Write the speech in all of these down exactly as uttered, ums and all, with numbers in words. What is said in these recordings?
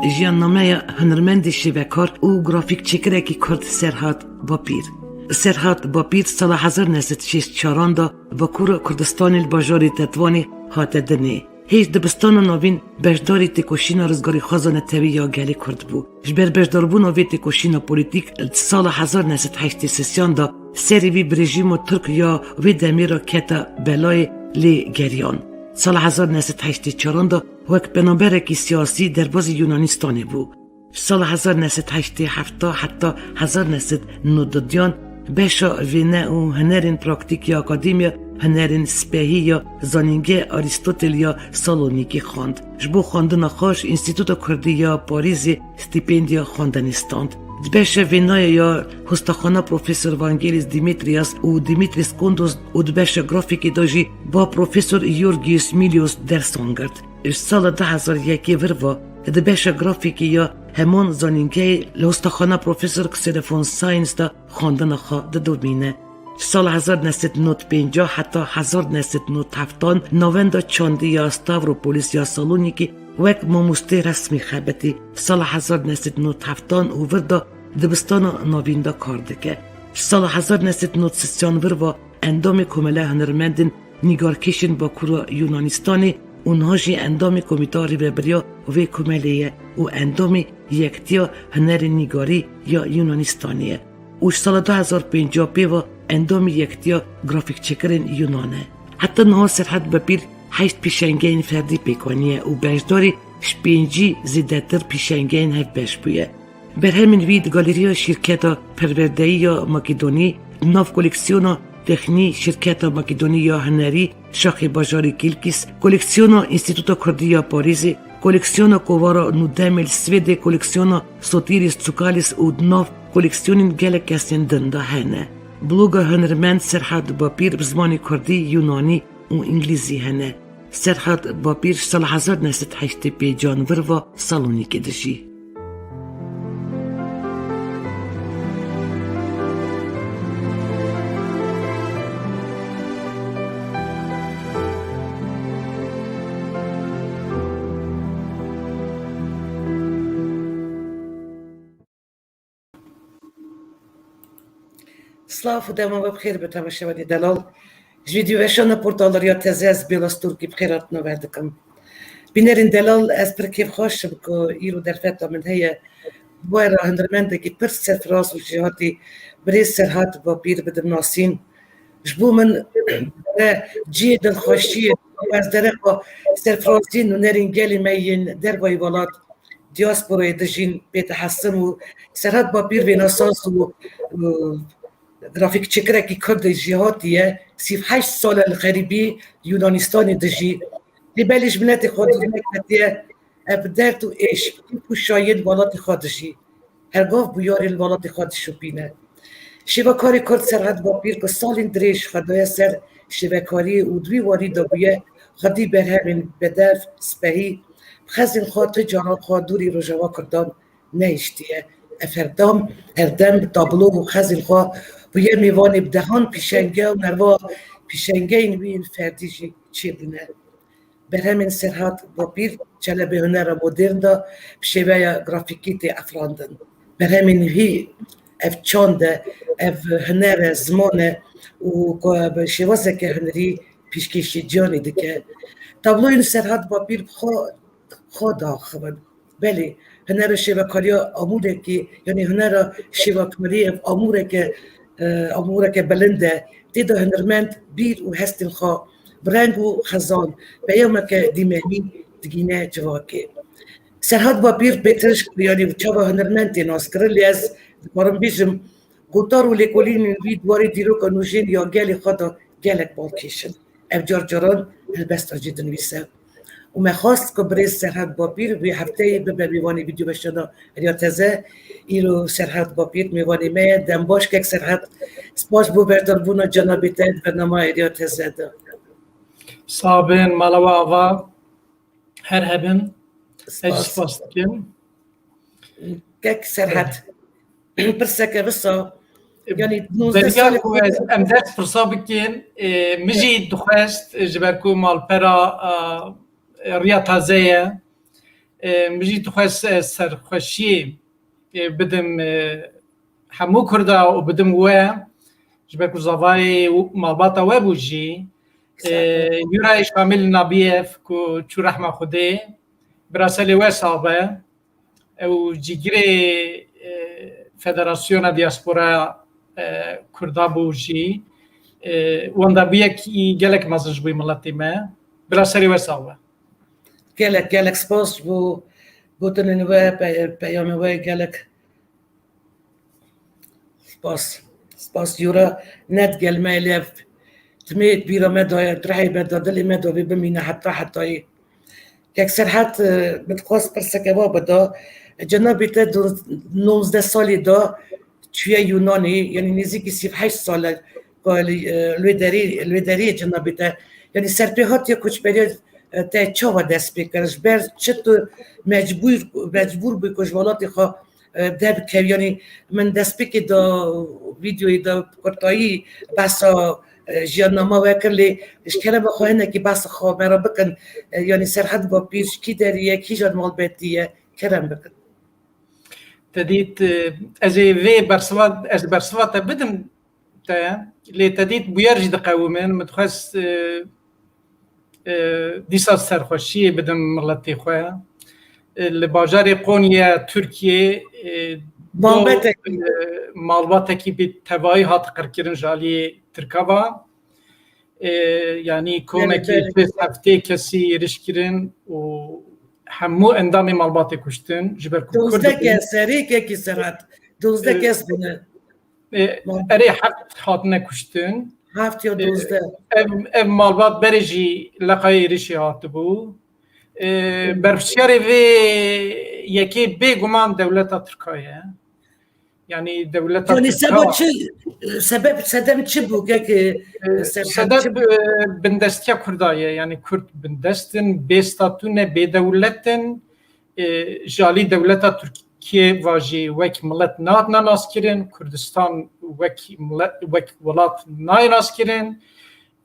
Jiyannameya hunermendê şêvekar û grafîkçêkirekî kurd Serhat Bapîr. Serhat Bapîr sala hezar neh sed şêst çaran de Bakûra Kurdistanê li bajarê Tetwanê hate dinê. Hêj dibistana navîn beşdarî têkoşîna rizgarîxwaza netewî ya gelê Kurd bû. Ji ber beşdarbûna vê têkoşîna polîtîk, di sala hezar neh sed heştê sêyan de serê vî bi rejîma Tirk ya wê demê re kete belayê, lê geriyan. Sala hezar neh sed heştê çaran de wek penaberekî siyasî derbazî Yunanistanê bû. Ji sala hezar neh sed heştê heft heta hezar neh sed nod diyan beşa vêne û hunerên praktîk ya Akademiya Hunerên Spehî ya Zanîngeha Arîstotel ya Salonîkê xwend. Ji bo xwendina xwe ji Înstîtuta Kurdî ya Parîzê stîpendiya xwendinê stand. Di beşa vêneyê ya Hostaxana Profesor Vangelis Dimitrias û Dimitris Kondos û di beşa grafîkê de jî ba Profesor Georgios Milios ders angirt. Ji sala du hezar yekê vir ve di beşa grafîkê ya heman zanîngehê li Hostaxana Profesor Xenofon Sayns de xwendina xwe didomîne. Ji sala hezar neh sed nod pêncî heta hezar neh sed nod heft navenda çandî ya Stavropolis ya Salonîkê wek mamostê resmî xebitî. Sala hezar neh sed nod heft û vir de dibistana navîn de kar dike. Ji sala hezar neh sed nod sêyan vir ve endamê Komela Hunermendên Nîgarkêşên Bakûra Yunanistanê û niha jî endamê Komîta Rêvebiriya vê komelê ye û endamê Yektiya Hunerên Nîgarî ya Yunanistanê ye û ji sala du hezar pêncî pê ve endamê Yektiya Grafîkçêkirên Yunan e. Heta niha Serhat Bapîr heşt pêşengeyên ferdî pêk aniye û beşdarî ji pêncî zêdetir pêşengeyên hevbeş bûye. Berhemên wî di Galeriya Şîrketa Perwerdeyî ya Makedonî, di nav koleksiyona Texnî Şîrketa Makedonî ya Hunerî, Şaxê Bajarê Kîlkîs, koleksiyona Înstîtuta Kurdî ya Parîzê, koleksiyona Kovara Nûdemê li Swêdê, koleksiyona Sotiris Tsoukalis û di nav koleksiyonên gelek kesên din de hene. Bloga hunermend Serhat Bapîr bi zimanê kurdî, yunanî û îngilîzî hene. Serhat Bapîr ji sala hezar neh sed heştê pênc an vir ve Salonîkê dijî. Silav û dema we bi xêr be temaşevanê delal. Ji vîdyoweşana portala Riya Teze ez Bêla Stûrkî bi xêr hatina we dikim. Bînerên delal, ez pir kêfxweş im ku îro derfeta min heye. Bi we re hunermendekî pir serfiraz û jêhatî birêz Serhat Bapîr bidim nasîn. Ji bo min dere cihê dilxweşiyê, ez dereqa serfiraziyên hunerên gelê me yên dervayî welat, diasporayê dijîn pê dihesim û Serhat Bapîr vênasaz û, û grafîkçêkirekî Kurd ê jêhatî ye. Sî û heşt sal e li xerîbî Yunanistanê dijî. Lê belê ji miletê xwe dûr neketiye. Ev bi derd û êş, kêf û şayiyên welatê xwe dijî. Her gav bûyerên welatê xwe dişopîne. Şêvekarê Kurd Serhat Bapîr ku salên dirêj xwe daye ser şêvekariyê û di wî warî de bûye xwedî berhemên bedev, spehî, bi xezên xwe tu caran xwe dûrî rojava Kurdan nehiştiye. Ev herdam, herdem bi tablo û xezên xwe bûye mêvanê bi dehan pîşenge û nerva pîşengeyên wî yên ferdî jî çêbûne. Berhemên Serhat Bapîr çelebê hunera modern de bi şêweya grafîkî tê efrandin. Berhemên wî ev çand e, ev huner e, ziman e û ku bi şêwazeke hunerî pêşkêşî ciyanê dike. Tabloyên Serhat Bapîr bi xwe, xwe diaxivin. Belê, hunera şêvekariya amûrekî, yanî hunera şêvekariyê ev amûreke, e, amûreke bilind e. Tê de hunermend bîr û hestên xwe bi reng û xezan, peyameke dîmenî digîne civakê. Serhat Bapîr pêtir ji, yanî çawa hunermend tê naskirin, lê ez dikarim bêjim, gotar û lêkolînên wî di warê dîroka nûjên ya gelê xwe de gelek balkêş in. Ev car caran helbesta jî dinivîse. Û me xwest ku birêz Serhat Bapîr vê hefteyê bibe mêvanê vîdyoweşana Riya Teze. Îro Serhat Bapîr mêvanê me ye. Dem baş kek Serhat. Spas bo berdarbûna cenabê te di bernama Riya Teze de. Sax bin, mala we ava. Her hebin. Ez jî spas dikim. Kek Serhat. Pirseke wisa, yanî nûzdeh Beriya salê ku ez, em dest pirsa bikin, e, min jî dixwest, e, ji ber ku malpera, e, Riya Taze ye. E, min jî dixwest, e, serxweşiyê, e, bidim, e, hemû Kurda û bidim we, ji ber ku zavayê malbata we bû jî. E, Yurayê Şamil Nabiyev ku çû rehma Xwedê, bira serê we sax be. Ew cîgirê, e, Federasyona Diaspora, e, Kurda bû jî. E, wenda bûyekî gelek mezin ji bo miletê me. Bila serê we sax be. Gelek, gelek spas bo gotinên we, pe-, peyamê we gelek. Spas. Spas Yura, net gel me lê ev timê bîra me daye, rihê me da, dilê me da vê bimîne heta hetayê. Kek Serhat, e, min dixwest pirseke wa bida. Cenabê te du-, nonzdeh salî da çûye Yunanê, yanî nêzîkî sî û heşt sal e ku li, e, li wê derê, li wê derê ye cenabê te. Yanî serpêhatiya koçberiya, e, te çawa dest pê kir? Ji ber çi tu mecbûr, mecbûr bû ku ji welatê xwe, e, derkevî? Yanî min destpêkê da, vîdeoyê da kurtayî behsa, e, jiyannama we kir, lê ji kerema xwe hinekî behsa xwe me re bikin. E, yanî Serhat Bapîr ji kî derê ye, kîjan malbetî ye? Kerem bikin. Te dît, e, ez ê vê bersiva, ez bersiva te bidim te, lê te dît bûyer jî diqewimin. Min dixwest, e, e, dîsa serxweşiyê bidim miletê xwe. E, li bajarê Qonyê Tirkiyê, e, do, Malbatekî. e, malbatekî bi tevayî hat qirkirin ji aliyê Tirka ve. E, yanî Belê, komekî belê. pênc heftê kesî êriş kirin û hemû endamê malbatê kuştin. Ji ber ku Kurd Dozdeh bûn. kes, serê kekî Serhat. Dozdeh E, kes bûne. E, Mal- erê heft hatine kuştin. Heft ya E, dozdeh. Ev, ev malbat berê jî leqayê êrişê hatibû. E, berpirsiyarê vê yekê bêguman dewleta Tirka ye. Yanî dewleta Yanî Tirka seba çi, sebep, sedem çi bû? Kek, e, E, Serhat sedep, çi bû? E, bindestiya Kurda ye. Yanî Kurd bindest in, bê statû ne, bê dewlet in. E, ji alî dewleta Tirkiyê ve jî wek milet nehatine naskirin, Kurdistan wek mile-, wek welat nayê naskirin.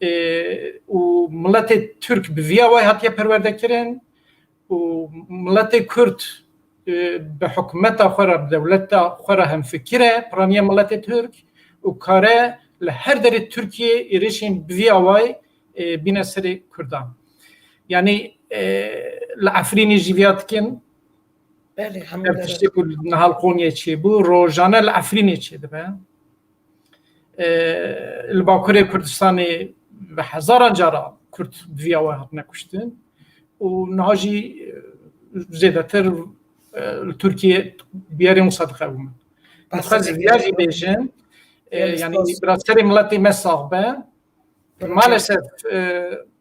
E, û miletê Tirk bi vî awayî hatiye perwerde kirin û miletê Kurd, e, bi hikûmeta xwe re, bi dewleta xwe re hemfikir e, piraniya miletê Tirk û kare li her derê Tirkiyê êrişên bi vî awayî, e, bîne serê Kurdan. Yanî, e, li Efrînê jî viya dikin. Belê, hemû Ev dere. tiştê ku niha li Qonyê çêbû, rojane li Efrînê çêdibe. E, li Bakurê Kurdistanê bi hezaran cara Kurd bi vî awayî hatine kuştin û niha jî, e, zêdetir, e, li Tirkiyê bûyerên wisa diqewimin. Dixwazim viya jî bêjim, e, Belê, yanî spas. bira serê miletê me sax be. Maalesef, e,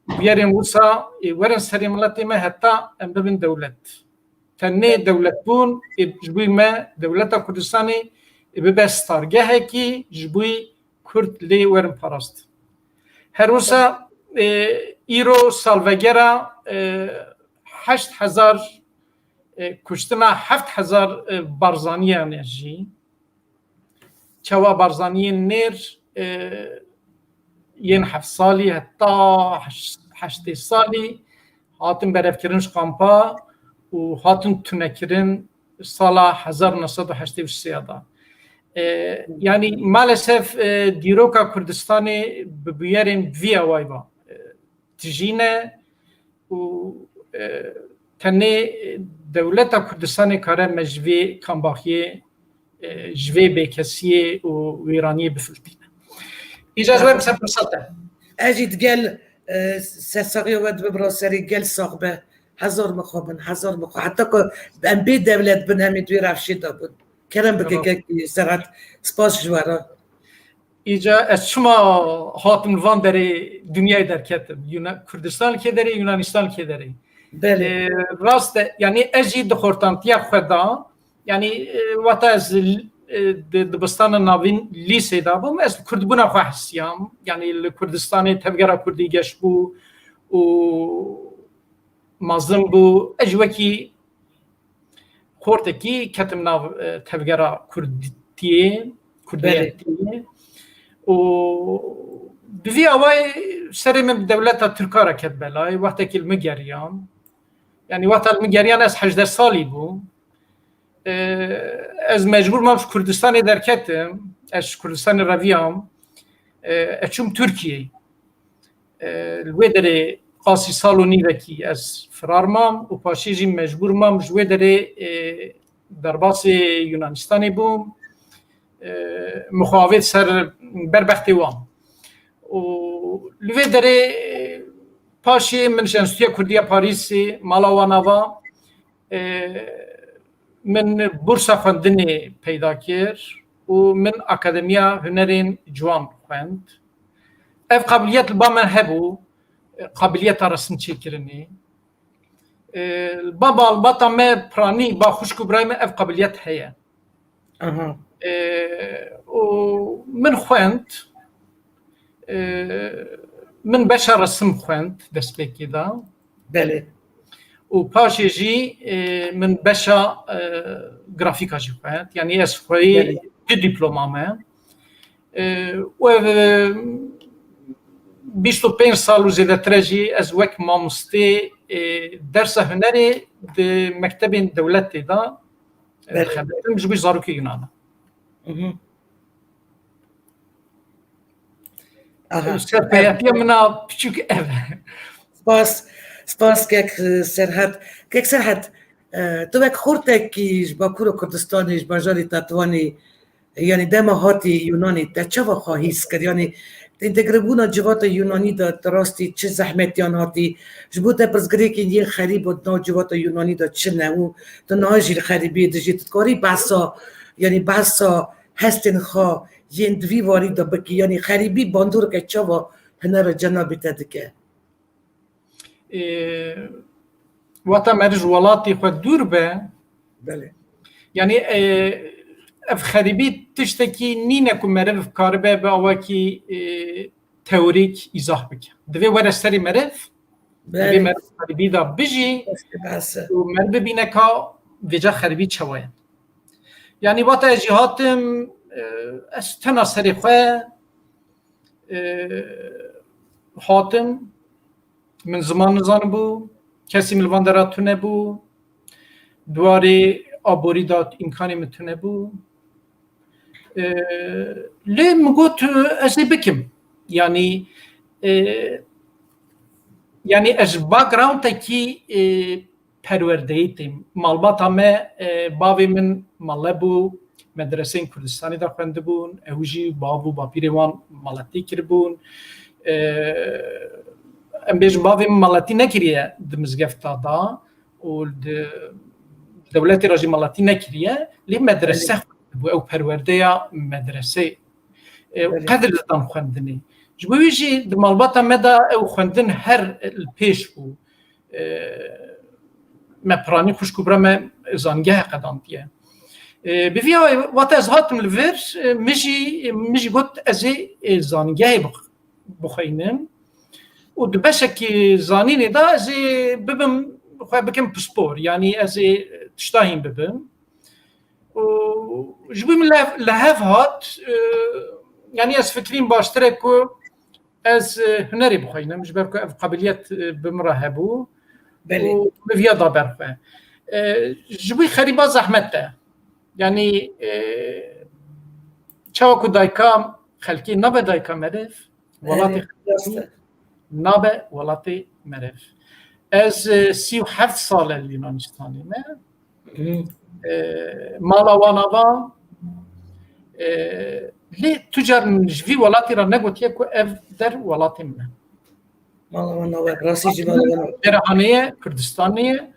bûyerên wisa, e, werin serê miletê me heta em bibin dewlet. Tenê dewletbûn ê ji bo me dewleta Kurdistanê ê bibe stargehekî ji bo Kurd lê werin parast. Her wisa, e, îro salvegera, e, heşt hezar, e, kuştina heft hezar, e, Barzaniyan e jî. Çawa Barzaniyên nêr, e, yên heft salî heta heş-, heştê salî hatin berevkirin ji kampa û hatin tunekirin sala hezar neh sed û heştê û sê de. E, yanî maalesef, e, dîroka Kurdistanê bi bûyerên vî awayî ve, e, tijî ne û, e, tenê dewleta Kurdistanê kare me ji vê kambaxiyê, e, ji vê bêkesiyê û wêraniyê bifiltîne. Îcar we bi ser pirsa te. Ez jî digel, e, sersaxiya we dibim ra serê gel sax be. Hezar mixabin, hezar mixabin. Heta ku em bê dewlet bin, em ê di wê rewşê de bin. Kerem bike Tamam. kek Serhat. Spas ji we re. Îca ez çima hatim van derê dinyayê derketim? Yuna-, Kurdistan li kê derê, Yunanistan li kê derê? Belê. E, rast e, yanî ez jî di xortantiya xwe de, yanî, e, wata ez, e, di dibistana navîn lîsê de bûm, ez kurdbûna xwe hesiyam. Yanî li Kurdistanê tevgera Kurdî geş bû û mezin bû. Ez jî wekî xortekî ketim nav, e, tevgera Kurdîtiyê, Kurdiyetiyê. Belê. Û bi vî awayî serê min bi dewleta Tirka re ket belayê. Wextekî li min geriyam. Yani wexta min geriyan ez hejdeh salî bûm. E, ez mecbûr mam ji Kurdistanê derketim. Ez ji Kurdistanê reviyam. E, ez çûm Tirkiyeyê. E, li wê derê qasî sal û nîvekî ez firar mam û paşê jî mecbûr mam ji wê derê, e, derbasê Yunanistanê bûm. E, min xwe avêt ser berbextê wan. Û li vê derê, e, paşê min ji Enstitûya Kurdî ya Parîsê, mala wan ava, e, min bursa xwendinê peyda kir û min Akademiya Hunerên Ciwan xwend. Ev qabiliyet li ba me hebû, qabiliyeta resim çêkirinê. E, li ba malbata me piranî, ba xwişk û birayê me ev qabiliyet heye. Aha. E, û min xwend, e, min beşa resim xwend destpêkê de. Belê. Û paşê jî, e, min beşa, e, grafîka jî xwend. Yanî ez xweyî Belê. du diploma me. E, û ev, e, bîst û pênc sal û zêdetir e jî ez wek mamostê, e, dersa hunerê di mektebên dewletê de, e, Belê. dixebitim ji bo zarokê Yunan. Mhm. Aha. Serpeyatiya min a piçûk ev e. Spas, spas kek Serhat. Kek Serhat, e, tu wek xortekî ji Bakûra Kurdistanê, ji bajarê Tetwanê, yanî dema hatî Yunanê, te çawa xwe hîs kir? Yanî têntegribûna civata Yunanî de tu rastî çi zehmetiyan hatî? Ji bo te pirsgirêkên yên xerîb û di nav civata Yunanî de çi ne û tu niha jî li xerîbiyê dijî, tu dikarî behsa, yanî behsa hestên xwe yên di vî warî de bikî? Yanî xerîbî bandoreke çawa hunera cenabê te dike? E, wata meriv ji welatê xwe dûr be. Belê. Yanî, e, ev xerîbî tiştekî nîne ku meriv karibe bi awakî, e, teorîk îzah bike. Divê were serê meriv, divê Belê. meriv xerîbî de bijî Bes, bes. û meriv bibîne ka vêca xerîbî çawa ye. Yanî wata ez jî hatim, e, ez tena serê xwe, e, hatim, min ziman nizanibû, kesî min li van dera tune bû, di warê aborî de îmkanê min tune bû. E, lê min got, ez ê bikim. Yanî, e, yanî ez ji backgroundekî, e, perwerdeyî têm. Malbata me, e, bavê min mele bû, medreseyên Kurdistanê de xwendibûn, ew jî bav û bapîrê wan maletî kiribûn. E, em bêjin bavê min maletî nekiriye di mizgefta de û di dewletê re jî maletî nekiriye, lê medrese Belê. xwendibû, ew perwerdeya medresê, e, Belê. qedir didan xwendinê. Ji bo wî jî di malbata me de ew xwendin her li pêş bû. E, me piranî xwişk û bira me zangehê qedandiye. E, bi vî awayî, wate ez hatim li vir, e, min jî, min jî got ez ê, e, zangehê bix-, bixweynim. Û di beşekî zanînê de ez ê bibim, xwe bikim pispor. Yanî ez ê tişta hîn bibim. Û ji bo min li, li hev hat, e, yanî ez fikirîm baştir e ku ez, e, hunerê bixweynim, ji ber ku ev qabiliyet, e, bi min re hebû Belê. û bi viya da ber xwe. E, ji bo xerîba zehmet e. Yanî, e, çawa ku dayika xelkê nabe dayika meriv, welatê Belê, xelkê rast e. nabe welatê meriv. Ez, e, sî û heft sal e li Yunanistanê me. Hı. E, mala wan ava, e, lê tu car min ji vî welatî re negotiye ku ev der welatê min e. Mala wan ava, rastî jî mala wan ava. Dera hanê ye, Kurdistanê ye,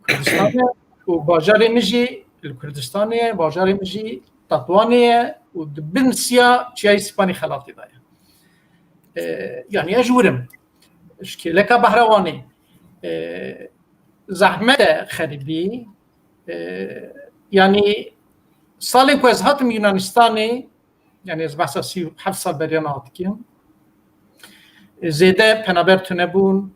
Kurdistanê ye û bajarê min jî li Kurdistanê ye, bajarê min jî Tetwanê ye û di bin siya Çiyayê Sîpanê Xelatê de ye. E, yanî ez ji wir im. Ji kêleka Behrewanê. E, zehmet e xerîbî. E, yanî salên ku ez hatim Yunanistanê, yanî ez behsa sî û heft sal beriya niha dikim. E, zêde penaber tune bûn.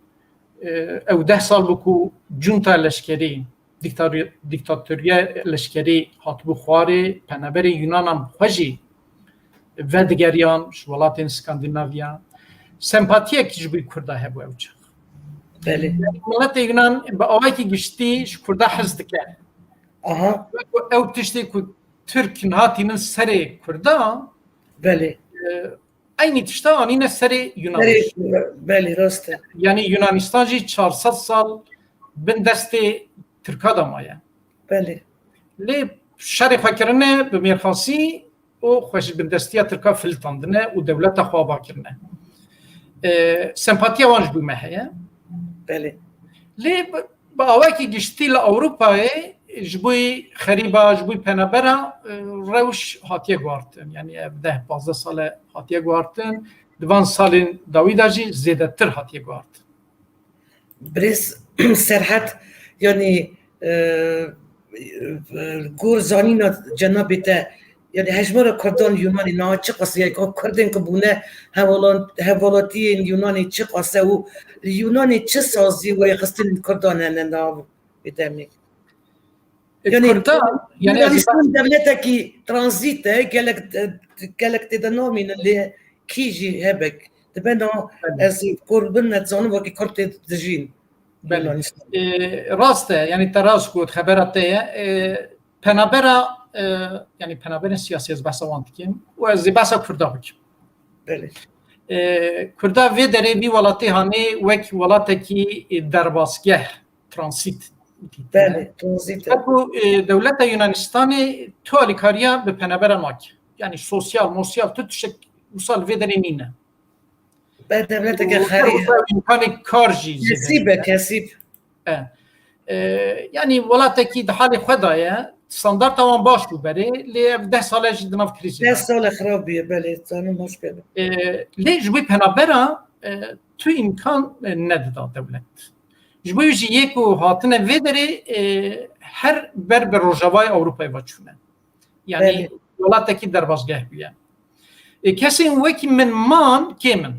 E, ew deh sal bû ku cunta leşkerî, dîktator-, dîktatoriya leşkerî hatibû xwarê, penaberên Yunanan bi xwe jî vedigeriyan ji welatên Skandinavya. Sempatiyek ji bo Kurda hebû ew çax. Belê. Miletê Yunan bi awayekî giştî ji Kurda hez dike. Aha. Wek ew tiştê ku Tirk niha tînin serê Kurda, Belê. e, eynî tişta anîne serê Yunan. Belê, belê, rast e. Yani Yunanistan jî çar sed sal bin destê Tirka de maye. Belê. Lê şerê xwe kirine bi mêrxasî û xwe ji bindestiya Tirka filitandine û dewleta xwe ava kirine. E, sempatiya wan ji bo me heye. Belê. Lê bi, bi awayekî giştî li Ewropayê ji bo xerîba, ji bo penabera, e, rewş hatiye guhartin. Yani ev deh pazdeh sale hatiye guhartin. Di van salên dawî de jî zêdetir hatiye guhartin. Birêz Serhet, yanî, e, e, gor zanîna cenabê te, yanî hejmara Kurdan Yunanê niha çiqas e, ya Kurdên ku bûne hevalan-, hevalatiyên Yunanê çiqas e û li Yunanê çi sazî û rêxistin Kurdan hene nav vê demê? E, Kurdan, yani ez Yunanistan dewletekî tranzît e, gelek, gelek tê de namînin lê kî jî hebek. Dibe na ez Kurd bin, ez zanim wekî Kurd tê dijîn. Belê. Yunanistan. E, rast e, yani te rast got, xebera te ye. E, penabera, e, yani penaberên siyasî ez behsa wan dikim û ez ê behsa Kurda bikim. Belê. E, Kurda vê derê vî welatê hanê wek welatekî, e, derbasgeh, transit. Belê, transit e. Ku, e, dewleta Yunanistanê tu alîkariya bi penabera nake. Yani sosyal, mosyal, tu tiştek wisa li vê derê nîne. Be dewleteke Û xerî. wisa îmkanê kar jî zêde Kesîb e, kesîb. E, e, yani welatekî di halê xwe de ye, standarta wan baş bû berê, lê ev deh sale jî di nav krîzê de. Deh sale xirab bûye, belê, zanim baş bebe. E, lê ji wî penabera, e, tu îmkan, e, nedida dewlet. Ji bo jî yê ku hatine vê derê, e, her ber bi rojavayê Ewropayê ve çûne. Yani Belê. Welatekî derbazgeh bûye. E, kesên wekî min man kêm in.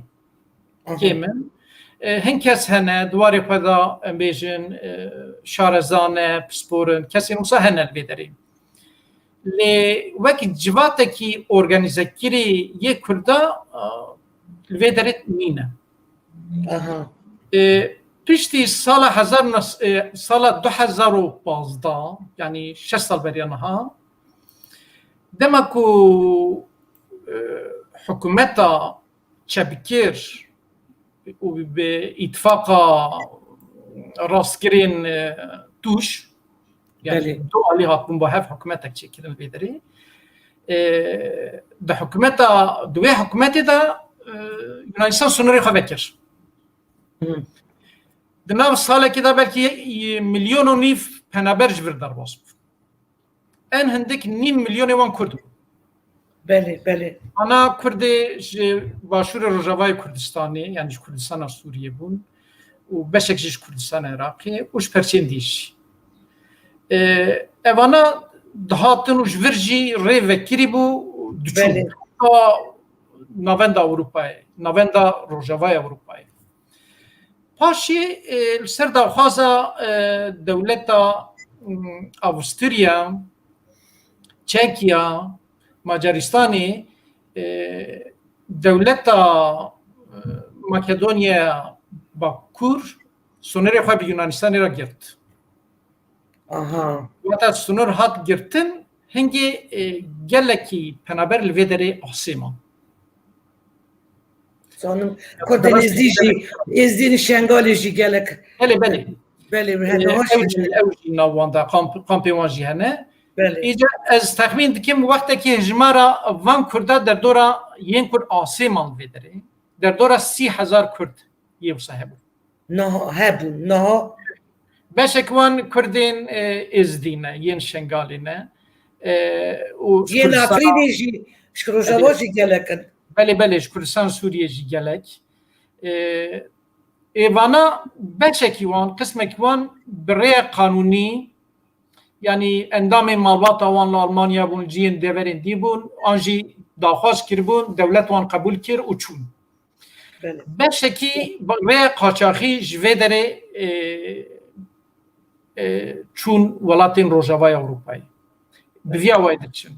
Aha. Kêm in. E, hin kes hene, di warê xwe de em bêjin, e, şarezan e, pispor in, kesên wisa hene li vê derê. Lê wek civatekî organîzekirî yê Kurda, e, li vê derê nîne. Aha. E, piştî sala hezar, e, sala du hezar û pazdeh, yani şeş sal beriya niha, dema ku, e, hikûmeta çepkir û bi îtifaqa rastgirên, e, tûş, yani Belê. du alî hatbûn ba hev hikûmetek çêkirin vê derê. E, di hikûmeta, di wê hikûmetê de, e, Yunanistan sînorê xwe vekir. Hı. Di nav salekê de belkî milyon û nîv penaber ji vir derbas bû. En hindik nîv milyonê wan Kurd bû. Belê, belê. Ana Kurdê ji Başûrê Rojavayê Kurdistanê, yani ji Kurdistana Sûriyê bûn û beşek jî ji Kurdistana Iraqê û ji perçên dî jî. E, evana dihatin û ji vir jî rê vekirî bû, diçûn. Belê. Ta navenda Ewropayê, navenda Rojavayê Ewropayê. Paşê, e, li ser daxwaza, e, dewleta, m, Avusturya, Çekiya, Macaristanê, e, dewleta, e, Makedonyaya Bakur sînorê xwe bi Yunanistanê re girt. Aha. Wata sînor hat girtin, hingê, e, gelekî penaber li vê derê asê man. Zanim, Kurdên Êzdî jî, Êzdî li Şengalê jî gelek. Belê, belê. Belê, E, hene ew jî, ew jî navwanda, kamp, kampê wan jî hene. Belê. Îca ez texmîn dikim, wextekî hejmara van Kurda derdora yên Kurd asê man vê derê. Derdora sî hezar Kurd yê wisa hebû. Niha hebûn, niha. Beşek wan Kurdên, e, Êzdî ne, yên Şengalê ne. E, û Yên Efrînê jî, ji Rojava jî gelek in. Belê, belê, ji Kurdistan Sûriyê jî gelek. E, ê vana beşekî wan, qismekî wan bi rêya qanûnî, yanî endamên malbata wan li Almanya bûn, cihên deverên dî bûn, an jî daxwaz kiribûn, dewlet wan qebûl kir û çûn. Belê. Beşekî rêya qaçaxî ji vê derê, e, e, çûn welatên Rojavayê Ewropayê. Bi vî awayî diçin.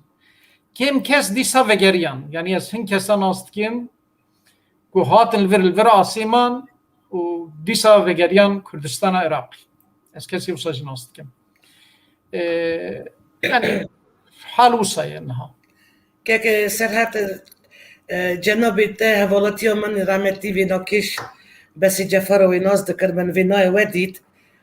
Kêm kes dîsa vegeriyan. Yanî ez hin kesa nas dikim ku hatin li vir, li vir asê man, û dîsa vegeriyan Kurdistana Iraqê. Ez kesê wisa jî nas dikim. E, yani hal wisa ye niha. Keke Serhat, e, cenabê te hevalatiya min rahmetî vênakêş Besî Ceferovê nas dikir, min vê nayê we dît.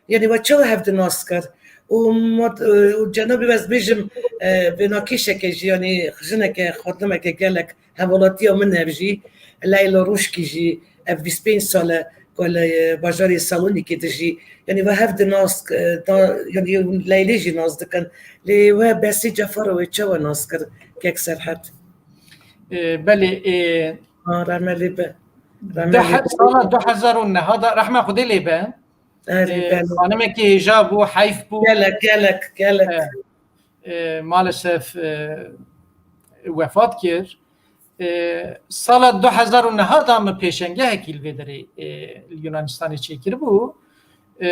Yanî we çawa hev di nas kir? Û mat-, û cenabê we ez bêjim, e, vênakêşeke jî, yanî jineke, xatimeke gelek hevalatiya min ev jî, Leyla Ruşkî jî, ev bîst pênc sal e ku li bajarê Salonîkê dijî. Yanî we hev di nas, e, da, yanî Leylê jî nas dikin. Lê we Besî Ceferovê çawa nas kir, kek Serhat? E, belê, e, Ha, rehme lê be. Rehme lê be. Sala du hezar û neh da, rehma Xwedê lê be. Erê, e, belê. Xanimekî hêja bû, heyf bû. Gelek, gelek, gelek. E, e, maalesef, e, wefat kir. E, sala du hezar û neh da min pêşengehekî li vê derê, e, li Yunanistanê çêkiribû. E,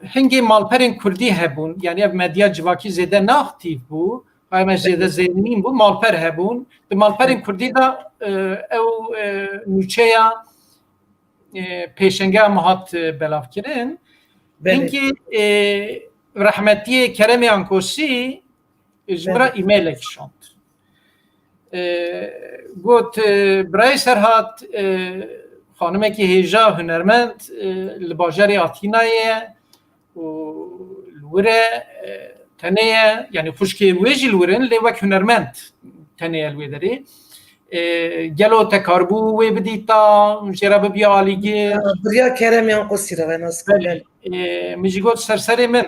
hingê malperên kurdî hebûn, yani ev medya civakî zêde ne aktîf bû. Haya me zêde zêde nîn bû, malper hebûn. Di malperên kurdî de, e, ew, e, nûçeya e, pêşengeha me hat, e, belavkirin. Belê. Hinkî, e, rehmetiyê Keremê Ankosî, e, ji min re, belê, e-mailek şand. E, got, e, Birayê Serhat, e, xanimekî hêja hunermend, e, li bajarê Atînayê ye. û li wir e, e, tenê ye, yani xwişkê wê jî li wir in, lê wek hunermend tenê ye li wê derê. E, gelo te karibû wê bidîta, jê re bibiya alîgir? Ya, biriya Kerem yan Qusî re venas. Belê. E, min jî got ser serê min.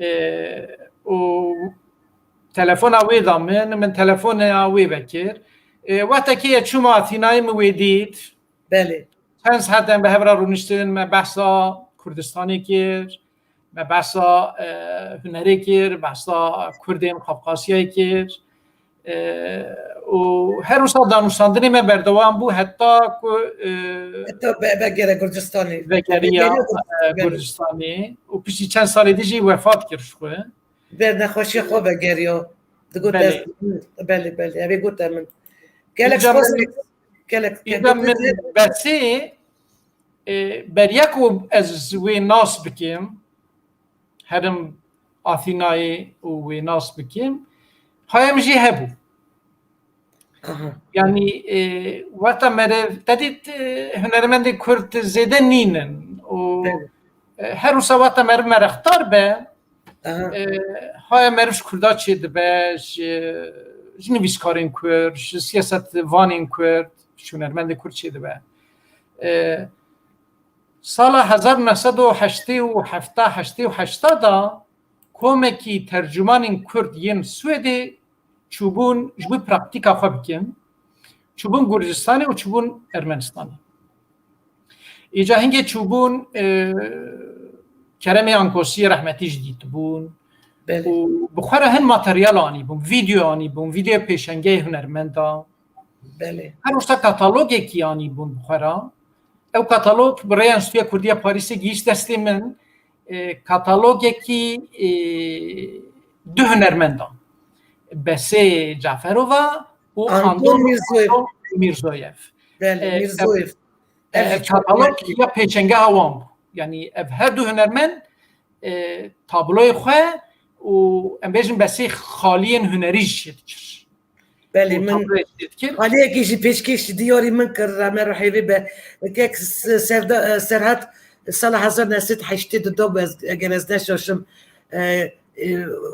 E, û telefona wê da min, min telefona wê vekir. E, wextekê ye çûma Athînayê min wê dît. Belê. Çend saet em bi hev re rûniştin, me behsa Kurdistanê kir, me behsa, e, hunerê kir, behsa Kurdên Qafqasyayê kir. E, û her wisa danûstandinê me berdewam bû heta ku, e, heta be-, vegere Gurcistanê. Vegeriya, vegeriya, e, Gurcistanê. Belê. Û piştî çend salê dî jî wefat kir ji xwe. Ber nexweşiya xwe vegeriya. Digot, belê, ez, belê, belê, ev ê gote min. Gelek spas. Gelek, îja gelek min Besî, e, beriya ku ez wê nas bikim, herim Athînayê û wê nas bikim, haya min jî hebû. Aha. Yanî, e, wexta meriv, te dît, e, hunermendê Kurd zêde nînin û, belê, e, her wisa wexta meriv merexdar be, aha, e, haya meriv ji Kurda çêdibe, ji, ji nivîskarên Kurd, ji siyasetvanên Kurd, ji hunermendê Kurd çêdibe. E, sala hezar neh sed û heştê û heft, heştê û heşt da komekî tercûmanên Kurd yên Swêdê çûbûn ji bo praktîka xwe bikin. Çûbûn Gurcistanê û çûbûn Ermenistanê. Îca hingê çûbûn, e, Keremê Ankosî rehmetî jî dîtibûn. Belê. Û bi xwe re hin materyal anîbûn, vîdeo anîbûn, vîdeo pêşengeyê hunermenda. Belê. Her wisa katalogekî anîbûn bi xwe re. Ew katalog bi rêya Enstîtuya Kurdî ya Parîsê gihîşt destê min. E, katalogekî, e, du hunermendan. Besê Caferova û Anton Anton Mirzoyev. Anton Mirzoyev. Belê, e, Mirzoyev. Ev, e, ev katalog ya pêşengeha wan bû. Yanî ev her du hunermend, e, tabloyê xwe û em bêjin Besê xaliyên hunerî jî çêdikir. Belê, û min tabloyê çêdikir. Xaliyekî jî pêşkêş diyarî min kir, rehme ruhê wê be. Kek S-, Serda-, Serhat sala hezar neh sed heştê du da bû, ez, eger ez neşaşim, e, e,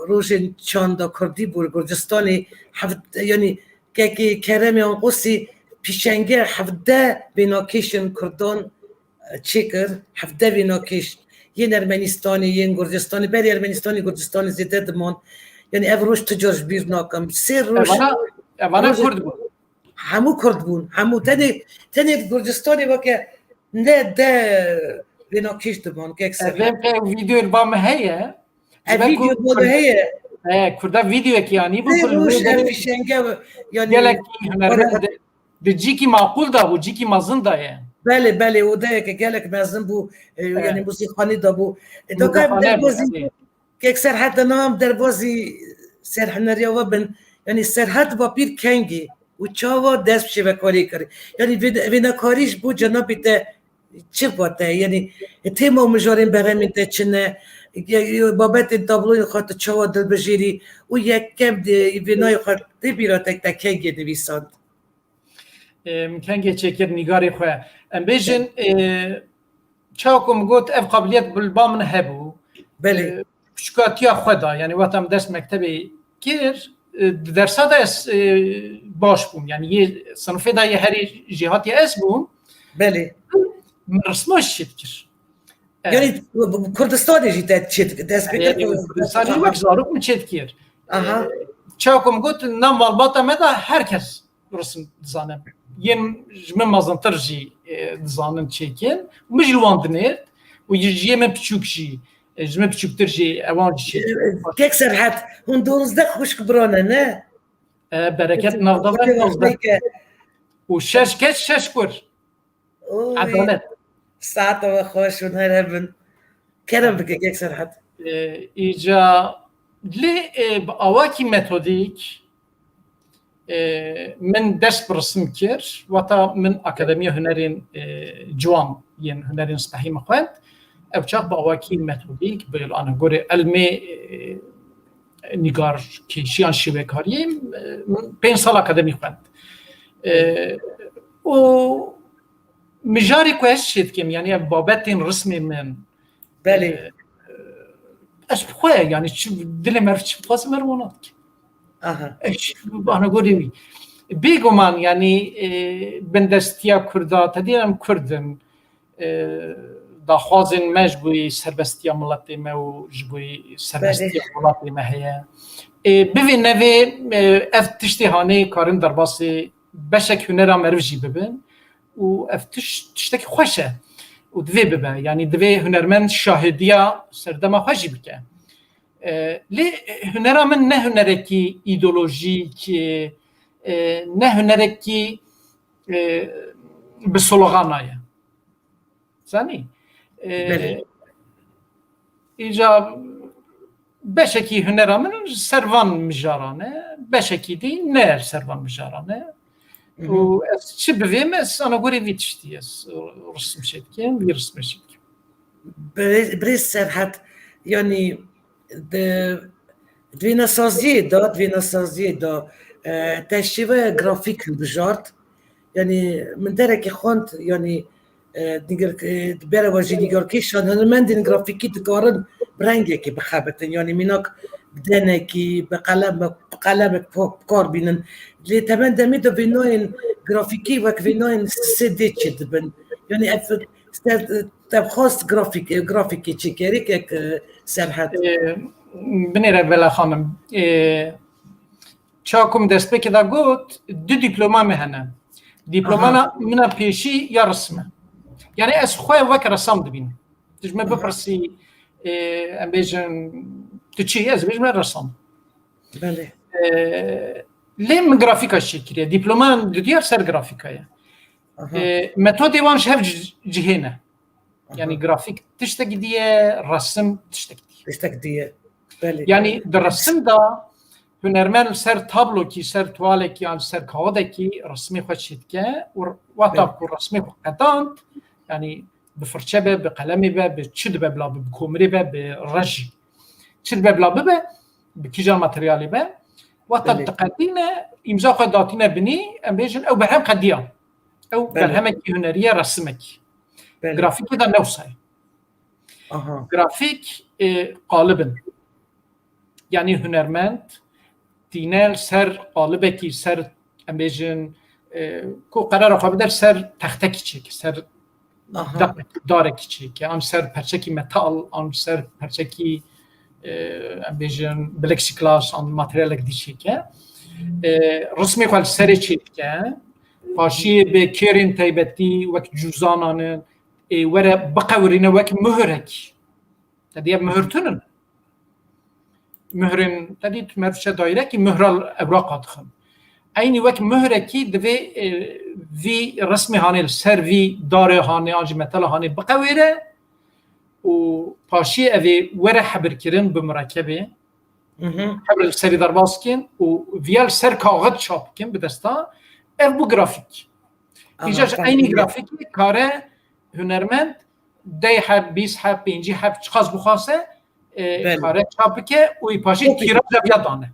rojên çanda Kurdî bû, Gurcistanê, heft-, yanî kekê Keremê Anqosî pîşenge hevdeh vênakêşên Kurdan çêkir, hevdeh vênakêş yên Ermenistanê, yên Gurcistanê, berî Ermenistanê Gurcistanê zêde diman. Yanî ev roj tu car ji bîr nakim. Sê roj. Evana, evana roj Kurd bûn. Hemû Kurd bûn. Hemû tenê, tenê Gurcistanê weke ne de vênakêş diman, kek Serhat. Ev vê videoyê ba me heye. Ev vîdeo bo de heye. He, Kurda vîdeoyekî anî bû, sê roj ev pîşenge, yanî gelek hunermend di cîkî maqûl da bû, cîkî mezin da ye. Belê, belê, odeyeke gelek mezin bû, e, yanî muzîkxanî da bû. E, doka derbozî, kek Serhat de nam derbozî serhuneriya we bin, yanî Serhat Bapîr kengî û çawa dest bi şêvekarî kir. Yanî vê, vênekarî ji bo cenabê te Çi va te, yanî, tema û mijarên berhemên te çi ne? Ye-, ye-, babetên tabloyên xwe tu çawa dilbijêrî? Û yekem de vênayê xwe tê bîra te, te kengê nivîsand? Em, kengê çêkir nîgarê xwe. Em bêjin, e, çawa ku min got, ev qabiliyet bi li ba min hebû. Belê. E, piçûkatiya xwe da, yanî wexta min dest mektebê kir, e, di dersa de ez, e, baş bûm. Yanî yê sinifê de yê herî jêhatî ez bûm. Belê. Min risma jî çêdikir. Evet. Yanî bu, bu Kurdistanê jî te çêdikir, dest pê kir. Yanî Kurdistanê wek zarok min çêdikir. Aha. E, çawa ku min got, nav malbata me de her kes risim dizane. Yên ji min mezintir jî, e, dizanin çêkin. Min jî li wan dinêrt. Û ji yê min piçûk jî, e, ji min piçûktir jî ewan jî çêkin. E, Kek Serhet, hûn duwazdeh xwişk bira ne, ne? E, bereket navda me, navda. Û şeş keç, şeş kur. Oy. Edalet. Saeta we xweş û her hebin. Kerem bike, Kek Serhet. E, îca lê, e, bi awakî metodîk, e, min dest bi risim kir. Wata min Akademiya Hunerên, e, Ciwan yên Hunerên Spehî min xwend. Ew çax bi awakî metodîk, bi anegorê elmê, e, nîgarkêşiyan şêwekariyê, e, min pênc sal akademî xwend. E, û mijarê ku ez çêdikim, yanî ev babetên rismê min, Belê. E, ez bi xwe, yanî çi dilê meriv çi bixwaze meriv wana dike. Aha. Ez ana gorê wî. Bêguman, yanî, e, bindestiya Kurda, te dî em Kurd in, e, daxwazên me ji bo serbestiya miletê me û ji bo serbestiya Belê. Welatê me heye. E, bivê nevê, e, ev tiştê hanê karin derbasê beşek hunera meriv jî bibin û ev tiş-, tiştekî xweş e û divê bibe. Yanî divê hunermend şahêdiya serdema xwe jî bike. E, lê hunera min ne hunerekî îdeolojîk, e, e, ne hunerekî, e, bi slogana ye. Zanî? E, Belê. Îca beşekî hunera min ji ser van mijaran e, beşekî dî ne ji ser van mijaran e. Hı hı. Û ez çi bivêm, ez ana gorê vî tiştî ez risim çêdikim, vî rismê çêdikim. Birê-, birêz Serhet, yanî di, di vênesaziyê de, di vênesaziyê de, e, te şêweya grafîk hilbijart. Yanî min derekê xwend, yanî, e, nîgar-, e, di bere we jî nîgarkêşan, hunermendên grafîkî dikarin bi rengekê bixebitin. Yanî mînak bi denekî, bi qelemek, bi qelemek bi kar bînin. Lê temen demê de vênayên grafîkî wek vênayên sê D çêdibin. Yanî ev Te, te xwest grafîk, grafîkê çêkerî, Kek, e, Serhet? E, binêre Bela Xanim. E, çawa ku min destpêkê de got, du dîploma me hene. Dîploma Aha. min a pêşî ya resim e. Yani ez xwe wek resam dibînim. Tu ji me Aha. bipirsî, e, em bêjin, tu çi yî? Ez bêjim resam. Belê. E, lê min grafîka çêkiriye. Dîploma dudiya ser grafîka ye. Aha. E, metodê wan ji hev ci-, cihê ne. Aha. Yani grafîk tiştek diye, resim tiştek diye. Tiştek diye. Belê. Yani di resim de hunermend li ser tablokî, ser tuwalekî yan li ser kaxidekî resimê xwe çêdike û wexta Belê. ku resimê xwe qedand, yani bi firçe be, bi qelemê be, bi çi dibe bila be, bi komirê be, bi rejî. Çi dibe bila bibe, bi kîjan materyalê be. Wexta Belê. diqedîne, îmza xwe datîne binî, em bêjin ew berhem qediya. Ew Belê. berhemekî hunerî ye, resimekî. Belê. Grafîkê de ne wisa ye. Aha. Grafîk, e, qalib in. Yani hunermend tîne li ser qalibekî, ser, em bêjin, e, ku qerara xwe bide ser textekî çêke, ser Aha. da-, darekî çêke, an ser perçekî metal, an ser perçekî, e, em bêjin, plexiglas, an materyalek dî çêke. E, rismê xwe li serê çêdike. Paşiyê bi kêrên taybetî wek cûzanan in, ê were biqewirîne wek muhirek. Te diye muhir tune ne. Muhirên, te dî tu merivçe dayrekî muhra ewraqa dixin. Eynî wek muhirekî divê, e, vî resmê hanê li ser vî darê hanê an jî metala hanê biqewêre û paşiyê evê were hebirkirin bi murekebê. Mhm. Hebir li serî derbas bikin û viya li ser kaxid çap bikin bi desta. Ev bû grafîk. Aha, Îca ji tamam. eynî grafîkê kare hunermend deh heb, bîst heb, pêncî heb çiqas bixwase, e, Belê. kare çap bike û ê paşê Kopî. tîraja viya dane.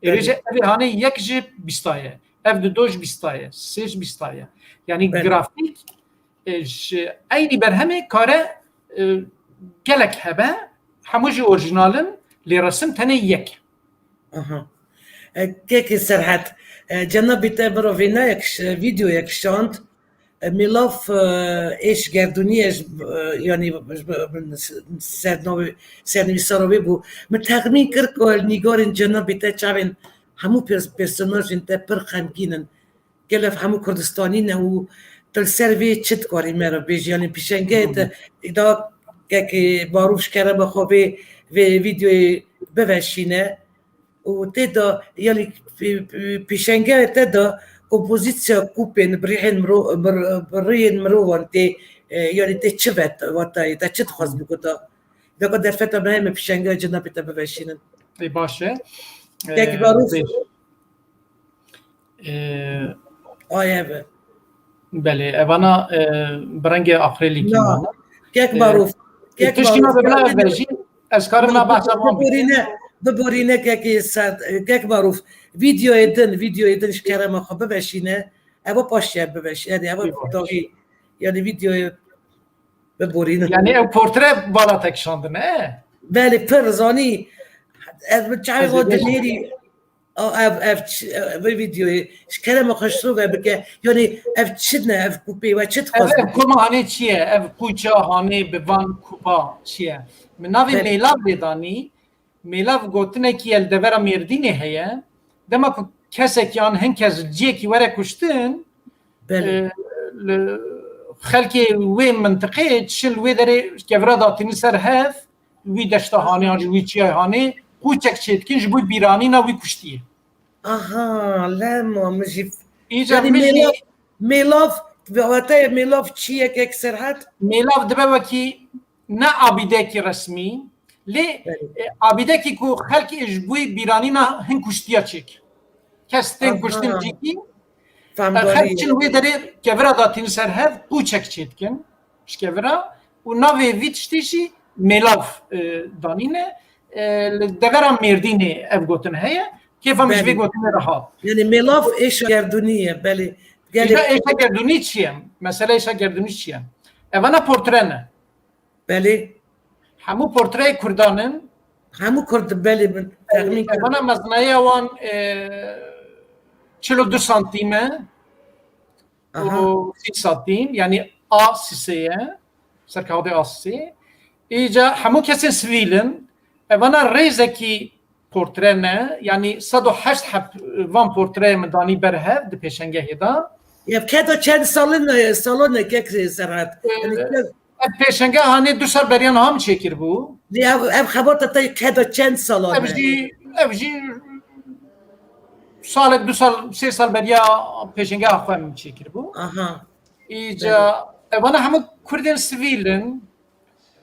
Ê Belê. vêje evê hanê yek ji bîsta ye. Ev dido ji bîsta ye. Sê ji bîsta ye. Yanî Belê. grafîk, e, ji eynî berhemê kare, e, gelek hebe, hemû jî orîjinal in, lê resim tenê yek e. Aha. E, Kekê Serhet, e, cenabê te mirovê nayek ş-, vîdeoyek şand, e, mêlav, e, êş gerdûnî ye ji, e, yanî ji, ji, sernavê-, sernivîsara wê bû. Min texmîn kir ku nîgarên cenabê te çavên hemû pers-, personajên te pir xemgîn in. Gelek hemû Kurdistanî ne û tu li ser vê çi dikarî me re bêjî? Yanî pêşengeyê te da kekê Barûf ji kerema xwe vê, vê vîdeoyê biveşîne û tê de, yanî pê-, pê-, pêşengeyê te de kompozîsiya kûpên bi rihên miro-, bi r-, bi rihên mirovan tê, e, yanî tê çi vet, watayê te çi dixwaz biguta? Deka derfeta me heye me pêşengeya cenabê te biveşînin. Ê, baş e. Kek Ê, Barûf. bêj. Ê, Ay ev e. Belê, evana, e, bi rengê aqrêlî Na. kîmana. Kek Ê, Barûf. Kek tiştî Barûf. me bibla ev be jî, ez karim na behsa wan bikim. Biborîne, biborîne kekê Sed-, kek Barûf. Vîdeoyê din, vîdeoyê din ji kerema xwe biveşîne. Eva paşiye biveşîne. Yanî eva Ê, baş. dawî, yanî vîdeoyê biborîne. Yanî ew portre vala te kişandine, e? Belê, pir zanî. Ez bi çavê Ez ê xwe bêjim. dinêrî. A, ev, ev çi, ev, vê vîdeoyê ji kerema xwe şirove bike. Yanî ev çi ne, ev kûpê we çi Ev, dixwazin? ev koma hanê çi ye? Ev qûça hanê bi van kûpa çi ye? Min navê Belê. mêlav lê danî. Mêlav gotinekî ye li devera Mêrdînê heye. Dema ku kesek yan hin kes ciyekî were kuştin, Belê. e, li xelkê wê mintiqê çin li wê derê kevira datînin ser hev, wî deşta hanê an jî wî çiyayê hanê qûçek çêdikin ji bo bîranîna wî kuştiyê. Aha, lema min jî. Îca Yanî min jî mêlav, mêlav, bi wateyê mêlav çi ye kek Serhat? Mêlav dibe wekî ne abîdekî resmî, lê, Belê. e, abîdekî ku xelk ê ji bo bîranîna hin kuştiya çêk. Kes tên Aha. kuştin cîkî, Fehmdarî e, xelk ye. çin wê derê kevira datînin ser hev, qûçek çêdikin ji kevira û navê vî tiştî jî mêlav, e, danîne. E, li devera Mêrdînê ev gotin heye. Kêfa min ji vê Belê. gotinê re hat. Yanî mêlav êşa gerdûnî ye, belê. Gelê Îja êşa gerdûnî çi ye? Mesele êşa gerdûnî çi ye? Evana portre ne. Belê. Hemû portreyê Kurdan in. Hemû Kurd, belê, min texmîn kir. Evana mezinayiya wan, e, çil û du santîm e. Aha. û sî santîm, yanî A sisê ye, serkewtê A sisê. Îca hemû kesên sivîl in. Evana rêzekî portre ne, yanî sed û heşt heb van portreyê min danî ber hev di pêşengehê de. Ya keda çend salin, salon e kek Serhat? Ee, Yanî ked- ev pêşenge hanê du sal beriya niha min çêkiribû. Lê ev, ev xebata te keda çend salan Ev e? jî, ev jî salek, du sal, sê sal beriya pêşengeha xwe min çêkiribû. Aha. Îca, Belê. evana hemû Kurdên sivîl in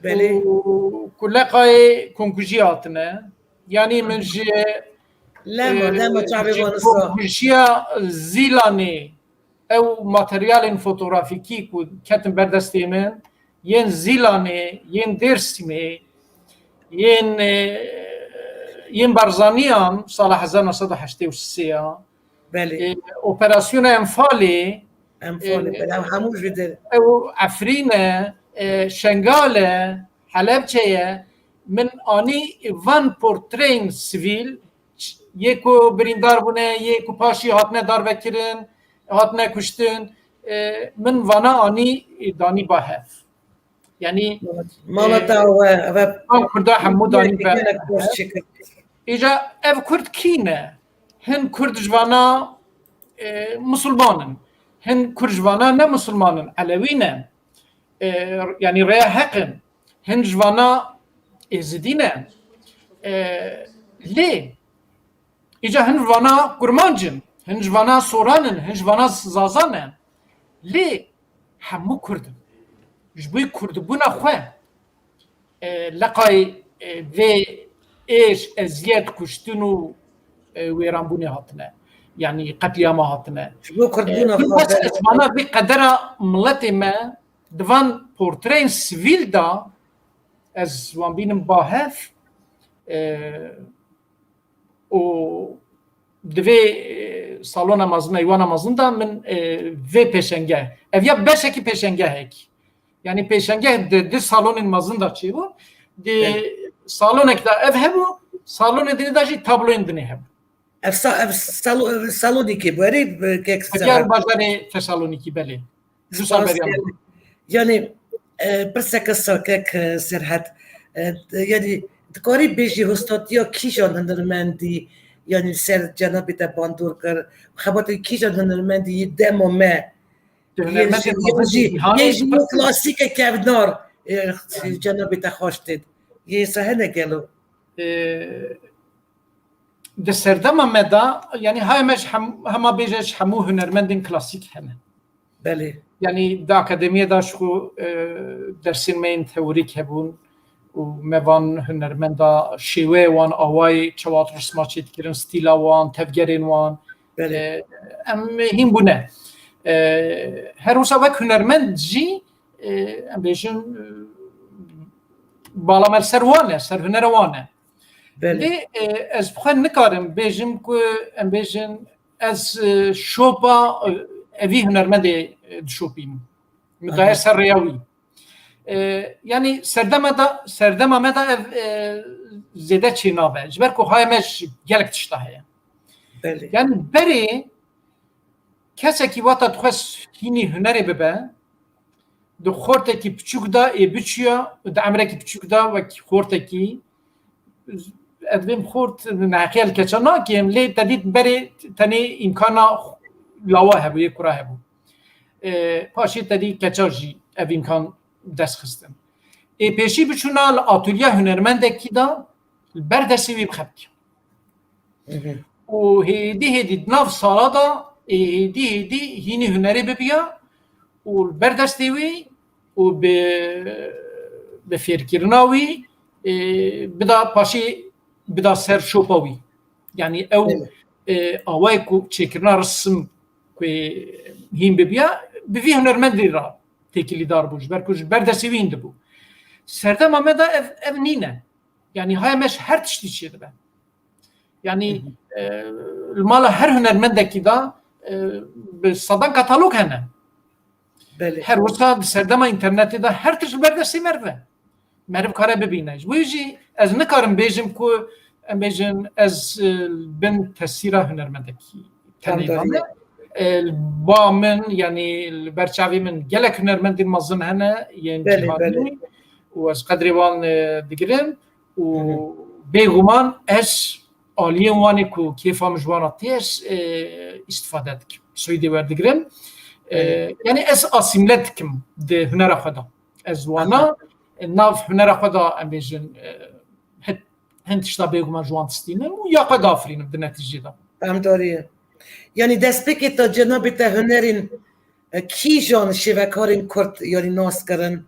Belê. û ku leqayê komkujiyê hatine. Yanî min ji, Lema, e, lema çavê ji wan ista. komkujiya Zîlanê, ew materyalên fotografîkî ku ketin ber destê min, yên Zîlanê, yên Dêrsimê, yên, e, yên Barzaniyan sala hezar neh sed û heştê û sê ya, Belê. e, operasyona Enfalê, Enfalê, e, belê, ew hemû ji vê derê. ew Efrîn e, e, Şengal e, Helebçe ye. Min anî van portreyên sivîl, yê ku birîndar bûne, yê ku paşî hatine darvekirin, hatine kuştin, e, min vana anî, e, danî ba hev. Yanî, Mala e, te we, ve van Kurda hemû danî be gelek post çêkir. Îca ev Kurd kî ne? Hin Kurd ji vana, e, Musulman in. Hin Kurd ji vana ne Musulman in, Elewî ne. E, yanî rêya heq in. Hin ji vana Êzidî ne. E, lê îca hin ji vana Kurmanc in, hin ji vana Soran in, hin ji vana Zaza ne. Lê hemû Kurd in. Ji bo kurdbûna xwe, e, leqayê, e, vê êş, eziyet, kuştin û, e, wêranbûnê hatine. Yanî qetlîama hatine. Ji bo kurdbûna E, xwe, bes belê. ez vana vê qedera miletê me di van portreyên sivîl de ez wan bînim ba hev, e, û di vê, e, salona mezin, eywana mezin de min, e, vê pêşengeh, ev ya beşekî pêşengehekî. Yani pêşengeh di, di salonên mezin de çêbû. Di Evet. salonek de ev hebû, salonê dinê de jî tabloyên dinê hebû. Ev sa-, ev salo-, ev Salonîkê bû, erê, e, kek Ev ya Serhat. Bajarê Tesalonîkî, belê. Dûsa Spas beriya min. Yani, e, pirseke sake ke Serhat, e, yani, dikarî bêjî hostatiya kîjan hunermendî, yani, ser cenabê te bandor kir, xebatê kîjan hunermendî yê dema me, Di hunermendên mezin jî, cîhanê yê jî klasîke kevnar, e, cenabê te xweş têt. Yê se hene gelo? E, di serdema me de, yani, haya me ji hem-, hema bêje ji hemû hunermendên klasîk hene. Belê. Yani di akademiyê de ji xwe, e, dersên me yên teorîk hebûn û me van hunermenda şêweyê wan, awayê çawa risma çêdikirin, stîla wan, tevgerên wan, Belê. e, em hîn bûne. E, her wisa wek hunermend jî, e, em bêjin, e, bala me li ser wan e, ser hunera wan e. Belê. Lê, e, ez bi xwe nikarim bêjim ku em bêjin ez, e, şopa, e, evî hunermendê, e, dişopînim. Min daye Aha. ser rêya wî. E, yani serdema da, serdema me da ev, e, zêde çênabe. Ji ber ku haya me ji gelek tişta heye. Belê. Yani berê kesekî wata dixwest hînî hunerê bibe, di xortekî piçûk da ê biçûya, di emrekî piçûk da wek xortekî, ez bêm xort neheqiya li keça nakim, lê te dît berê tenê îmkana lawa hebû, yê kura hebû. E, paşê te dî keça jî ev îmkan dest xistin. Ê pêşî biçûna li atolya hunermendekî da li ber destê wî bixebitiya. Hı hı. Û hêdî hêdî di nav sala de, ê, hêdî hêdî hînî hunerê bibiya û li ber destê wî û bi, bi fêrkirina wî, ê, bida paşê bida ser şopa wî. Yani ew, Evet. ê, awayê ku çêkirina risim ku hîn bibiya, bi vî hunermendê re têkilîdar bû. Ji ber ku ji ber destê wî hîn dibû. Serdema me de ev, ev nîne. Yani haya me ji her tiştî çêdibe. Yani, Hı hı. e, li mala her hunermendekî de, e, bi sedan katalog hene. Belê. Her wisa di serdema înternetê de her tişt li ber destê meriv e. Meriv kare bibîne. Ji bo jî ez nikarim bêjim ku em bêjin ez, e, bin tesîra hunermendekî tenê Tamam, de me. E, li ba min, yani li ber çavê min gelek hunermendên mezin hene yên Belê, cîhanî belê. û ez qedrê wan, e, digirim û Hı hı. bêguman ez aliyên wan ê ku kêfa min ji wan re tê, ez, e, îstîfade dikim. Soyîdê werdigirim. E, Evet. yani ez asîmle dikim di hunera xwe de. Ez wana, Aha. e, nav hunera xwe de em bêjin, e, hit hin tişta bêguman ji wan distînim û ya xwe dafirînim di netîcê de. Em darî ye. Yanî destpêkê te cenabê te hunerên, e, kîjan şêvekarên Kurd yanî nas kirin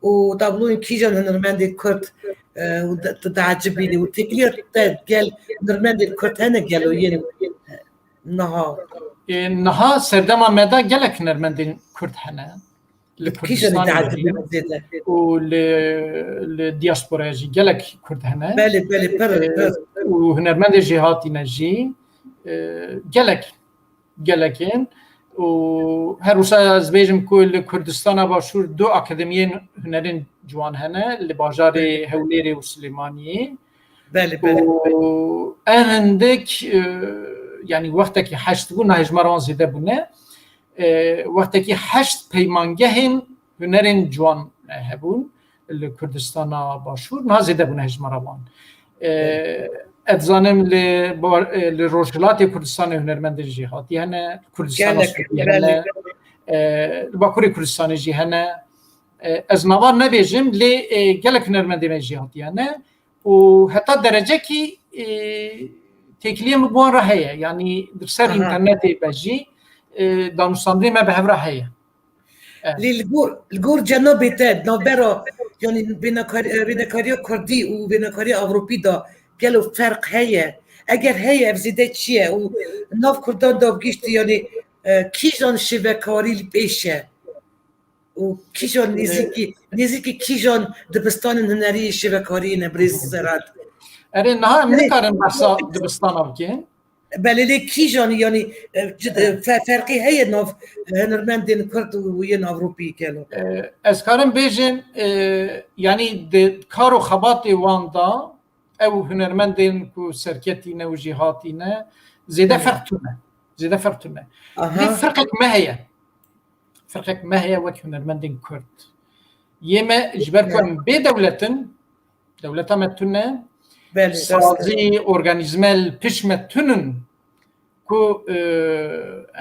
û tabloyên kîjan hunermendên Kurd, e, û de, tu diecibînî û têkiliya te gel hunermendên Kurd hene gelo yên, e, niha? E, niha serdema me de gelek hunermendên Kurd hene. Li Kîjanî Kurdistanê de diecibî jî zêde? û li, li diasporaya jî gelek Kurd hene. Belê, belê, pir, Ee, pir. û hunermendê jêhatî ne jî, e, gelek, gelek in. Û her wisa ez bêjim ku li Kurdistana Başûr du akademiyên hunerên ciwan hene, li bajarê Belê. Hewlêrê û Silêmaniyê. Belê, belê. Û en hindik, e, yanî wextekî heşt bû, nahê ji me re wan zêde bûne. E, wextekî heşt peymangehên hunerên ciwan, e, hebûn li Kurdistana Başûr, niha zêde bûne hejmara wan. E, Belê. ez dizanim li bar-, e, li Rojhilatê Kurdistanê hunermendên jêhatî hene, Kurdistana Gelek, Sûriyê belê. hene, e, li Bakurê Kurdistanê jî hene. E, ez nava nebêjim, lê, e, gelek hunermendê me jêhatî hene. û heta derecekî, e, têkiliyê min bi wan re heye. Yanî di ser Aha. înternetê be jî, e, danûstandinê me bi hev re heye. Evet. Lê li gor, li gor cenabê te, navbera, yanî wênekar-, e, wênekariya Kurdî û wênekariya Ewropî de gelo ferq heye? Eger heye, ev zêde çi ye? Û nav Kurdan de giştî, yanî, e, kîjan şêvekarî li pêş e? û kîjan nêzîkî, nêzîkî kîjan dibistanên hunerî şêvekariyê ne, birêz Serhat? Erê, niha em nikarin behsa dibistana bikin. Belê, lê kîjan, yanî, e, cid-, e, fe-, ferqî heye nav, e, hunermendên Kurd û yên Ewropî, gelo? E, ez karim bêjim, e, yanî di kar û xebatê wan da ew hunermendên ku serketî ne û jêhatî ne, zêde ferq tune. Zêde ferq tune. Aha. Lê ferqek me heye. Ferqek me heye wek hunermendên Kurd. Yê me ji ber ku em bê dewlet in, dewleta me tune, Belê, rast e. sazî, organîzme li pişt me tune in ku, e,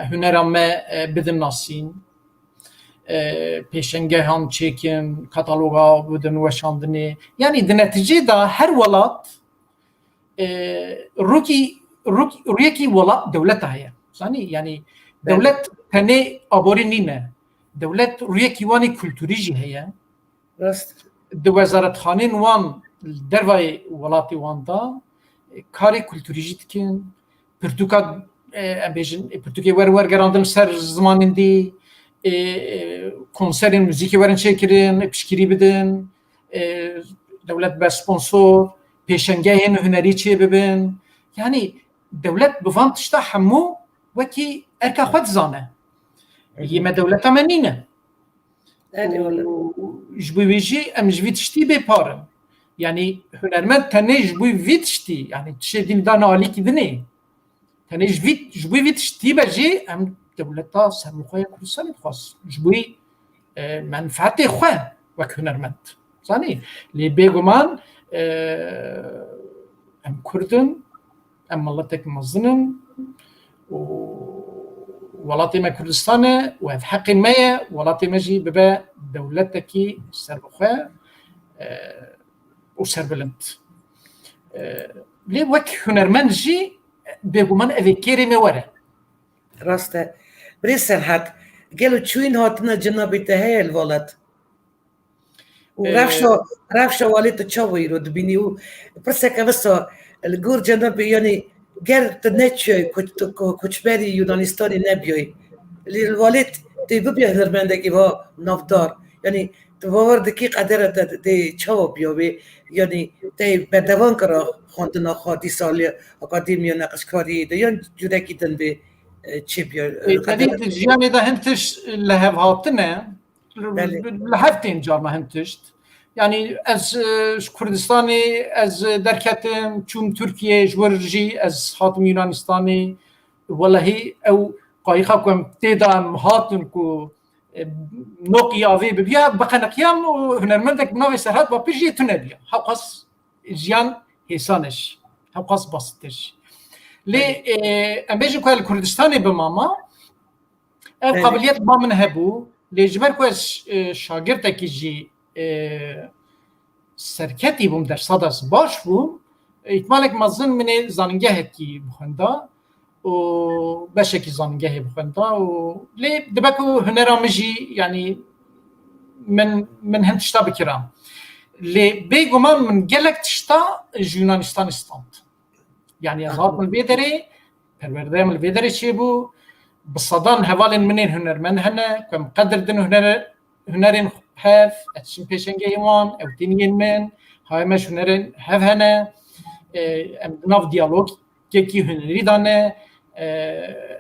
hunera me, e, bidin nasîn, e, pêşengehan çêkin, kataloga bidin weşandinê. Yanî di netîcê de her welat, e, rûkî, rûk-, rûyekî welat dewleta heye. Zanî, yanî Belê. dewlet tenê aborî nîne. Dewlet rûyekî wan ê kulturî jî heye. Rast. Di wezaretxanên wan li dervayê welatê wan de, e, karê kulturî jî dikin. Pirtûka, e, em bêjin, e, pirtûkê wer wergerandin ser zimanên dî, e, e, konserên muzîkê werin çêkirin, e, piştgirî bidin, e, dewlet be sponsor, pêşengehên hunerî çê bibin. Yanî dewlet bi van tişta hemû wekî erka xwe dizane. Yê me dewleta me nîne. Erê wele. Û ji bo wê jî em ji vî tiştî bê par in. Yanî hunermend tenê ji bo vî tiştî, yanî tiştê din dane alîkî dinê. Tenê ji vî, ji bo vî tiştî be jî em dewleta serbixwe ya Kurdistanê dixwaz. Ji bo, e, menfeetê xwe wek hunermend. Zanî? Lê bêguman, e, em Kurd in, em miletek mezin in û welatê me Kurdistan e û ev heqê me ye, welatê me jî bibe dewletekî serbixwe, e, û serbilind. E, lê wek hunermend jî bêguman ev ê kêrê me were. Rast e. Birêz Serhat, gelo çûyîn hatina cenabê te heye li welat? Û Ee, rewşa, rewşa walê tu çawa îro dibînî? Û pirseke wisa, li gor cenabê, yanî ger tu neçûyay, koç-, tu ko-, koçberî Yunanistanê nebûyay, lê li walê tê bibiya hunermendekî va navdar. Yanî tu bawer dikî qedera te tê çawa biya wê? Yanî te berdewam kira xwendina xwe dîsa li akademiya neqişkariyê de, yan curekî din bê, e, çêbiya, e, Ê, qedera tevî di jiyanê de hin tişt li hev hatine, Belê. li hev tên carna hin tişt. Yanî ez, e, ji Kurdistanê ez derketim, çûm Tirkiye, ji wir jî ez hatim Yunanistanê. Welehî ew qayiqa ku em tê de em hatin ku, e, noqî avê bibiya, biqeniqiyam û hunermendek bi navê Serhat Bapij jî tune biya. Hewqas jiyan hêsan e jî. Hewqas basittir jî. Lê, e, em bêjin ku ez li Kurdistanê bimama, ev Evet. qabiliyet ba min hebû. Lê ji ber ku ez, e, şagirtekî jî, e, serketî bûm, dersa de ez baş bûm, îhtimalek mezin min ê zanîngehekî bixwenda û beşekî zanîngehê bixwenda û lê dibe ku hunera min jî, yanî min, min hin tişta bikira. Lê bêguman min gelek tişta ji Yunanistanê stand. Yanî ez hatim li vê derê, perwerdeya min li vê derê çêbû, bi sedan hevalên min ên hunermend hene, ku em qedir din hunere-, hunerên hev, ez diçim pêşengehê wan, ew tên yên min, hayê me ji hunerên hev hene, e, em di nav diyalogekî hunerî de ne, e,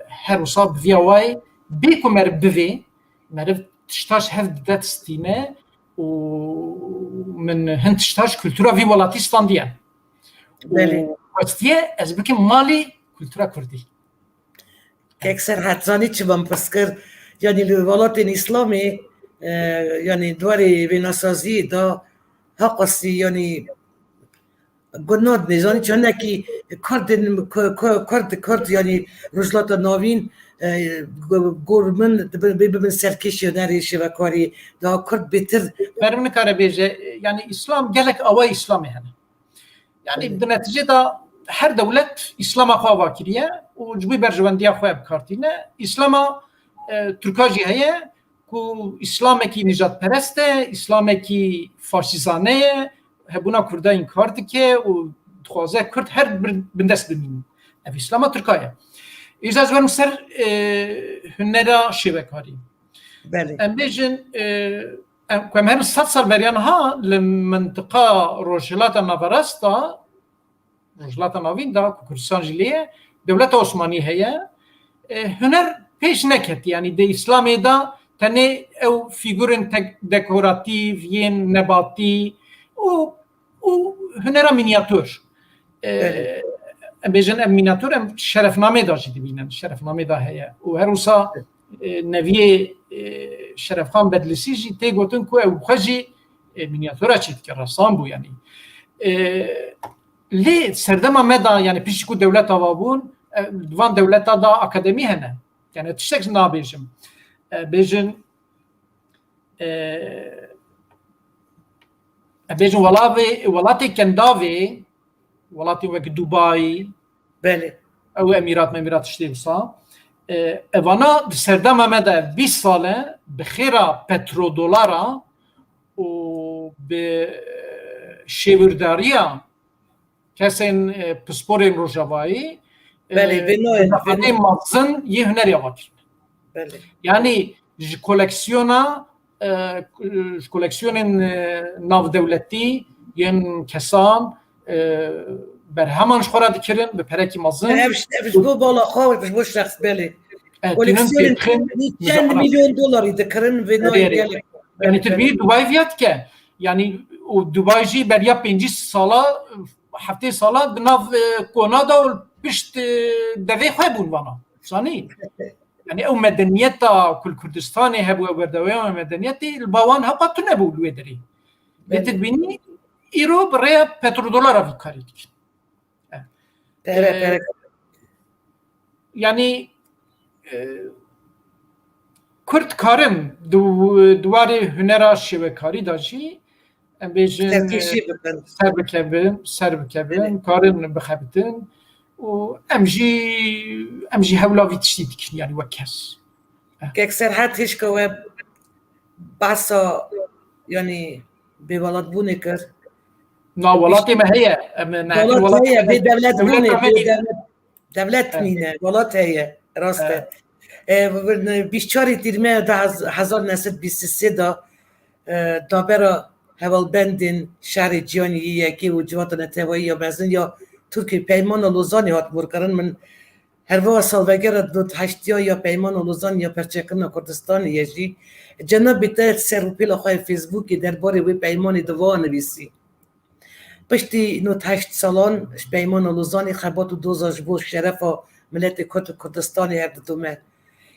her wisa bi vîya wayê, bê ku meriv bivê, meriv tişta ji hev dide distîne û min hin tişta ji kultura vî welatî standiye. Belê. Û westiye ez bikim malî kultura kurdî. Kek Serhat, zanî çi min pirs kir? Yanî li welatên Îslamê, e, yanî di warê wênesaziyê de haqasî, yanî gunad nêzanî çi hinekî Kurdên, Ku-, Ku-, Kurd, Kurd, yanî Rojhilata Navîn, e, gu-, gor min dibin, bê bibin serkêşî hunerê şêvekarî, daha Kurd bêtir. Meriv nikare bêje, yanî Îslam gelek awayê Îslamê hene. Yanî di netîcê de her dewlet Îslama xwe ava kiriye û ji bo berjewendiya xwe bi kar tîne. Îslama, e, Tirka jî heye ku Îslamekî nijadperest e, Îslamekî faşîzane ye, hebûna Kurda înkar dike û dixwaze Kurd her bir-, bindest bimînin. Ev Îslama Tirka ye. Îja ez werim ser, e, hunera şêvekarî. Belê. Em bêjin, e, em, ku em herin sed sal beriya niha li mintiqa Rojhilata Naverasta, Rojhilata Navîn de, ku Kurdistan jî lê ye, dewleta Osmanî heye, e, huner pêş neketiye. Yanî di Îslamê de tenê ew fîgurên tek dekoratîv yên nebatî û, û hunera mînyatur. E, Belê. Em bêjin ev mînyatur em şerefnamê de jî dibînin, şerefnamê de heye. Û her wisa, e, neviyê, e, Şerefxan Bedlisî jî tê gotin ku ew xwe jî, e, mînyatura çêdike, ressam bû yanî. E, lê serdema me de, yanî piştî ku dewlet ava bûn, e, di van dewleta de akademî hene. Yanî tiştek nabêjim. E, bêjin, e, em bêjin welavê, welatê kendavê, welatê wek Dubai, Belê. ew Emîrat, Memîrat tiştê wisa. E, evana di serdema me de ev bîst sal e, bi xêra petrodolara û bi, e, şêwirdariya kesên, e, pisporên Rojavayî, e, Belê, vê nayên, bi xetê vê nayên. mezin yê hunerê ava kirin. Belê. Yanî ji koleksiyona, e, ji koleksiyonên, e, navdewletî yên kesan, e, berheman ji xwe re dikirin bi perekî mezin. Ev, ev ji bo bala xwe, ev ji bo şexs, belê. E, Koleksiyonên tînin têdixin çend milyon dolarî dikirin vê nayê Erê, erê. gelek. Yanî tu dibînî Dubai viya dike. Yanî û Dubai jî beriya pêncî sala, heftê sala di nav, e, kona da û pişt, e, devê xwe bûn vana. Zanî? Yanî ew medeniyeta ku li Kurdistanê hebû, ew berdewama medeniyetê li ba wan hewqa tune bû li wê derê. Lê tu dibînî îro bi rêya petrodolara vî karî dikin. Pere, Ee, pere. Yanî, e, Kurd karin di, di warê hunera şêwekarî de jî, em bêjin, Serkêşî e, bikin. ser bikevin, ser bikevin, karin bixebitin û em jî, em jî hewla vî tiştî dikin, yanî wek kes. Kek Serhat hişka we behsa, yanî bêwelatbûnê kir. Na welatê me heye. Em ne Welat welat heye, heye. bê dewlet Dewleta bûnê, me bê heye. dewlet, dewlet Evet. nîne, welat heye, rast e. Evet. E, bîst çarê Tîrmehê de hez-, hezar neh sed bîst û sê de, e, navbera hevalbendên şerê cîhanî yê yekê û civata neteweyî ya mezin ya Tirkiyê Peymana Lozanê hat morkirin. Min her wiha salvegera nod heştiya ya Peymana Lozanê ya perçekirina Kurdistanê ye jî. Cenabê te ser û pêla xwe yê Facebookê derbarê wê peymanê di va nivîsî. Piştî nod heşt salan ji Peymana Lozanê xebat û doza ji bo şerefa miletê Kurd û Kurdistanê hevdidome.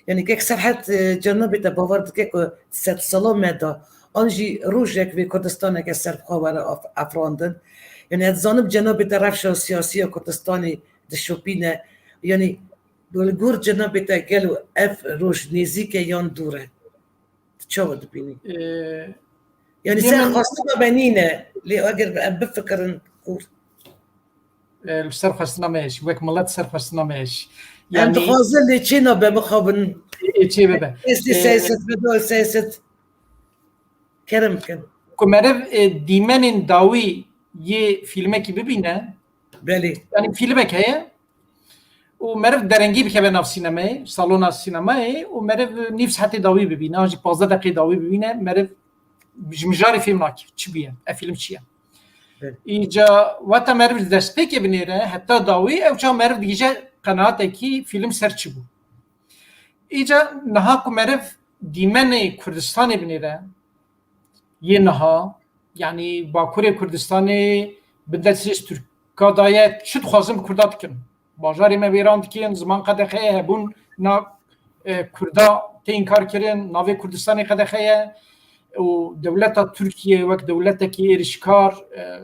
Yanî kek Serhet, e, cenabê te bawer dike ku sedsala me de an jî rojek vê Kurdistaneke serbixwe were af-, afirandin? Yanî ez dizanim cenabê te rewşa siyasî ya Kurdistanê dişopîne. Yanî li gor cenabê te gelo ev roj nêzîk e yan dûr e? Tu çawa dibînî? Ee, Yanî yê ser min- xwestina me nîne, lê eger em bifikirin, Ee, li ser xwestina me hêj, wek milet ser xwestina me hêj. Em dixwazin lê çê nabe mixabin. Ê, çê bibe. Destê Ee, siyaset, bidor siyaset. Kerem bikin. Ku meriv, e, dîmenên dawî yê fîlmekî bibîne. Belê. Yanî fîlmek heye û meriv derengî bikeve nav sînemayê, salona sînemayê û meriv nîv saetê dawî bibîne, an jî pazdeh deqê dawî bibîne, meriv ji mijarê fêm nake. Çi bûye? Ev fîlm çi ye? Evet. Îca weta meriv li destpêkê binêre, heta dawî, ew çax meriv digihîje qenaatekî fîlm ser çi bû. Îca niha ku meriv dîmenê Kurdistanê binêre, yê niha, yanî Bakurê Kurdistanê bi destê Tirka daye, çi dixwazin bi Kurda dikin. Bajarê me wêran dikin, ziman qedexe ye, hebûn na, e, Kurda tê înkar kirin, navê Kurdistanê qedexe ye û dewleta Tirkiye wek dewletekî êrişkar, e,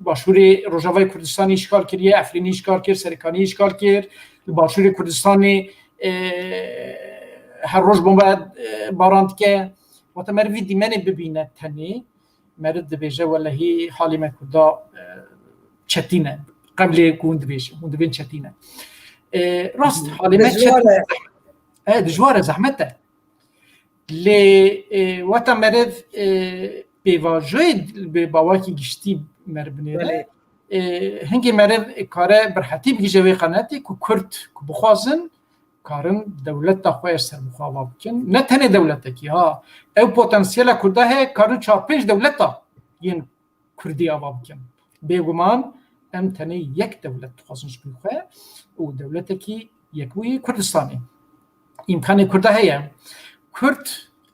Başûrê Rojavayê Kurdistanê îşgal kiriye, Efrînê îşgal kir, Serêkaniyê îşgal kir, li Başûrê Kurdistanê, e, her roj bombe, e, baran dike. Wate meriv vî dîmenê bibîne tenê, meriv dibêje, welehî halê me Kurda, e, çetîn e. Qewlê ku hûn dibêjin, hûn dibên çetîn e. E, rast, halê me çetîn e. E, dijwar e, zehmet e. Lê, e, weta meriv, e, pêvajoyê bi bawakî giştî meriv binêre. Belê. E, hingê meriv kare bi rehetî bigihîje wê qenetê ku Kurd ku bixwazin, karin dewleta xwe ya serbixwe ava bikin. Ne tenê dewletekî, ha, ew potansiyela Kurda heye, karin çar pênc dewleta yên Kurdî ava bikin. Bêguman em tenê yek dewlet dixwazin ji bo xwe û dewletekî yekbûyî Kurdistanê. Îmkanê Kurda heye. Kurd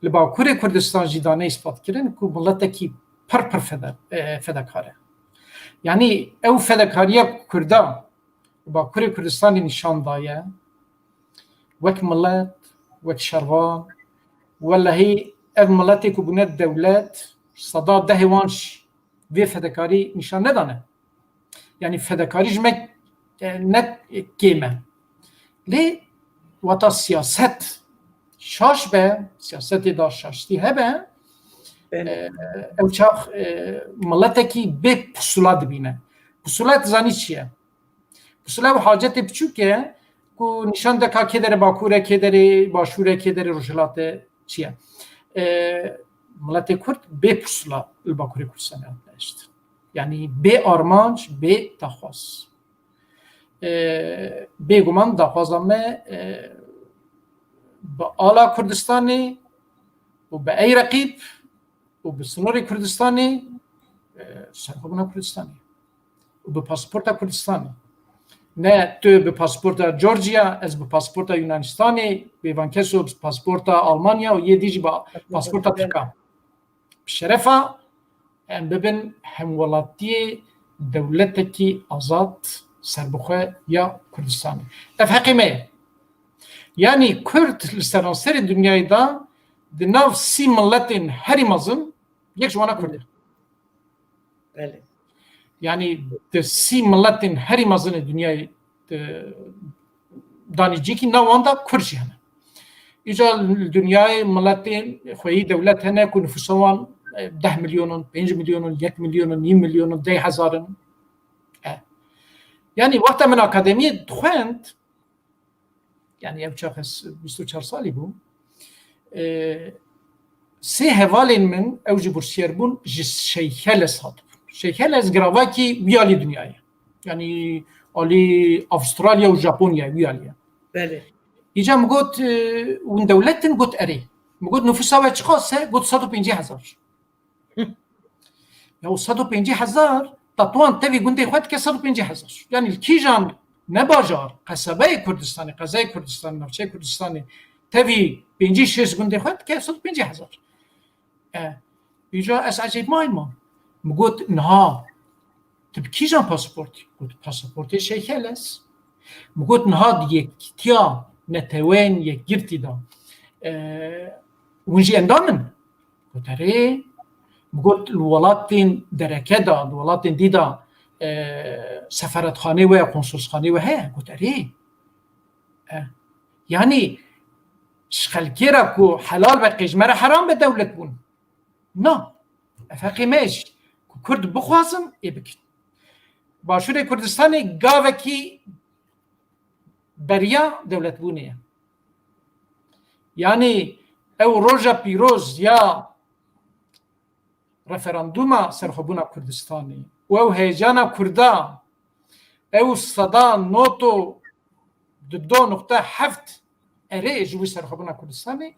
li Bakurê Kurdistan jî dane îspat kirin ku miletekî pir pir fede-, e, fedekar e. Yanî ew fedekariya Kurda li Bakurê Kurdistanê nîşan daye, wek milet, wek şervan, welehî ev miletê ku bûne dewlet, seda dehê wan jî vê fedekarî nîşan nedane. Yanî fedekarî ji me, e, ne kêm e. Lê wata siyaset şaş be, siyasetê de şaştî hebe, Belê. e, ew çax, e, miletekî bê pusula dibîne. Pusula dizanî çi ye? Pusula ew hacetê biçûk e ku nîşan deka kê derê Bakur e, kê derê Başûr e, kê derê Rojhilat e, çi ye. E, miletê Kurd bê pusula li Bakurê Kurdistanê hatine hiştin. Yanî bê armanc, bê daxwaz. E, bêguman daxwaza me, e, bi ala Kurdistanê û bi ey reqîb û bi sinorê Kurdistanê, e, serxwebûna Kurdistanê û bi pasaporta Kurdistanê. Ne tu bi pasaporta Georgia, ez bi pasaporta Yunanistanê, Bêvan Keso bi pasaporta Almanya û yê dî jî bi pasaporta Tirka. Bi şerefa em bibin hemwelatiyê dewletekî azad, serbixwe ya Kurdistanê. Ev heqê me ye. Yanî Kurd li seranserê dinyayê de di nav sî miletên herî mezin yek ji wana Kurd e. Belê. Yanî di sî miletên herî mezin ê dinyayê, e, danî cîkî nav wan de Kurd jî hene. Îca li dinyayê miletên xweyî dewlet hene ku nifûsa wan, e, deh milyon in, pênc milyon in, yek milyon in, nîv milyon in, deh hezar in. E. Yanî wexta min akademiyê dixwend, yanî ev çax ez bîst û çar salî bûm, e, sê hevalên min ew jî bursiyêr bûn, ji Seychelles hatibûn. Seychelles giravakî wî alî dinyayê. Yanî alî Avustralya û Japonya wî alî ye. Belê. Îca min got, e, hûn dewlet in? Got erê. Min got nifûsa we çiqas e? Got sed û pêncî hezar. Ya û sed û pêncî hezar Tetwan tevî gundê xwe dike sed û pêncî hezar. Yanî li kîjan ne bajar, qesebeyê Kurdistanê, qezayê Kurdistanê, navçeyê Kurdistanê tevî pêncî şêst gundê xwe dike sed û pêncî hezar. E, îca ez ecêb mayî mam. Min got niha tu bi kîjan pasaportî? Got pasaportê Seychelles. Min got niha di yekîtiya neteweyên yekgirtî de, e, hûn jî endam in? Got erê. Min got li welatên dereke de, li welatên dî de, e, sefaretxanê we, konsolxanê we heye? Got erê. E, yanî ji xelkê re ku helal be qê ji me re heram be dewlet bûn. Na. Ev heqê me ye jî. Ku Kurd bixwazin, ê bikin. Başûrê Kurdistanê gavekî beriya dewletbûnê ye. Yanî ew roja pîroz ya referandûma serxwebûna Kurdistanê û ew heyecana Kurda, ew seda nod û du nokte heft erê ji bo serxwebûna Kurdistanê,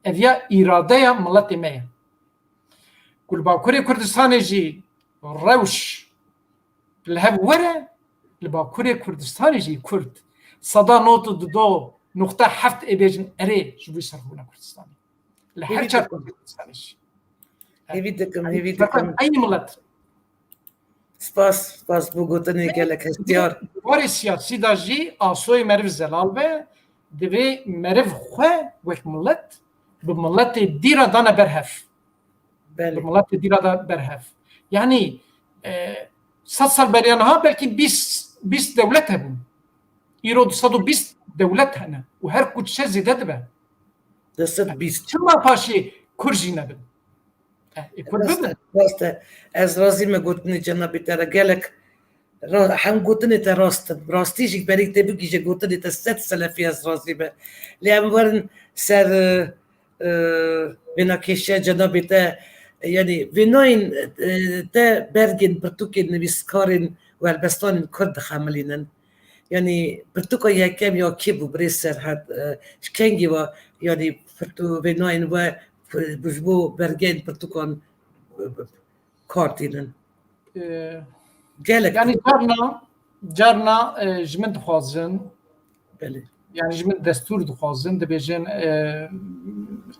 ev ya îradeya miletê me ye. Ku li Bakurê Kurdistanê jî rewş li hev were, li Bakurê Kurdistanê jî Kurd seda nod û du nokte heft ê bêjin erê ji bo serxwebûna Kurdistanê. Li her çar Kurdistanê jî. Hêvî dikim, hêvî dikim. Eynî milet. Spas, spas bo gotinê gelek hestiyar. Di warê siyasî de jî asoyê meriv zelal be, divê meriv xwe wek milet bi miletê dî re dane ber hev. Belê. Bi miletê dî re de ber hev. Yanî, e, sed sal beriya niha belkî bîst, bîst dewlet hebûn. Îro du sed û bîst dewlet hene û her ku diçe zêde dibe. Du sed bîst. Çima paşê Kurd jî nebin? E, ê Kurd bibin. Rast e, rast e. Ez razî me gotinê cenabê te re gelek. Ra-, hem gotinê te rast in. Rastî jî berî te bigihîje gotinê te sed selefî ez razî me. Lê em werin ser, e, e, vêna kêşe cenabê te, e, yanî vênayên, e, te bergên pirtûkên nivîskarên û helbestanên Kurd dixemilînin. Yanî pirtûka yekem ya kê bû, birêz Serhat? E, ji kengî ve, yanî pirtû vê nayên we, ji bo belgeyên pirtûkan, e, kar tînin? E, Gelek. Yanî carna, carna, e, ji min dixwazin. Belê. Yanî ji min destûr dixwazin, dibêjin, e,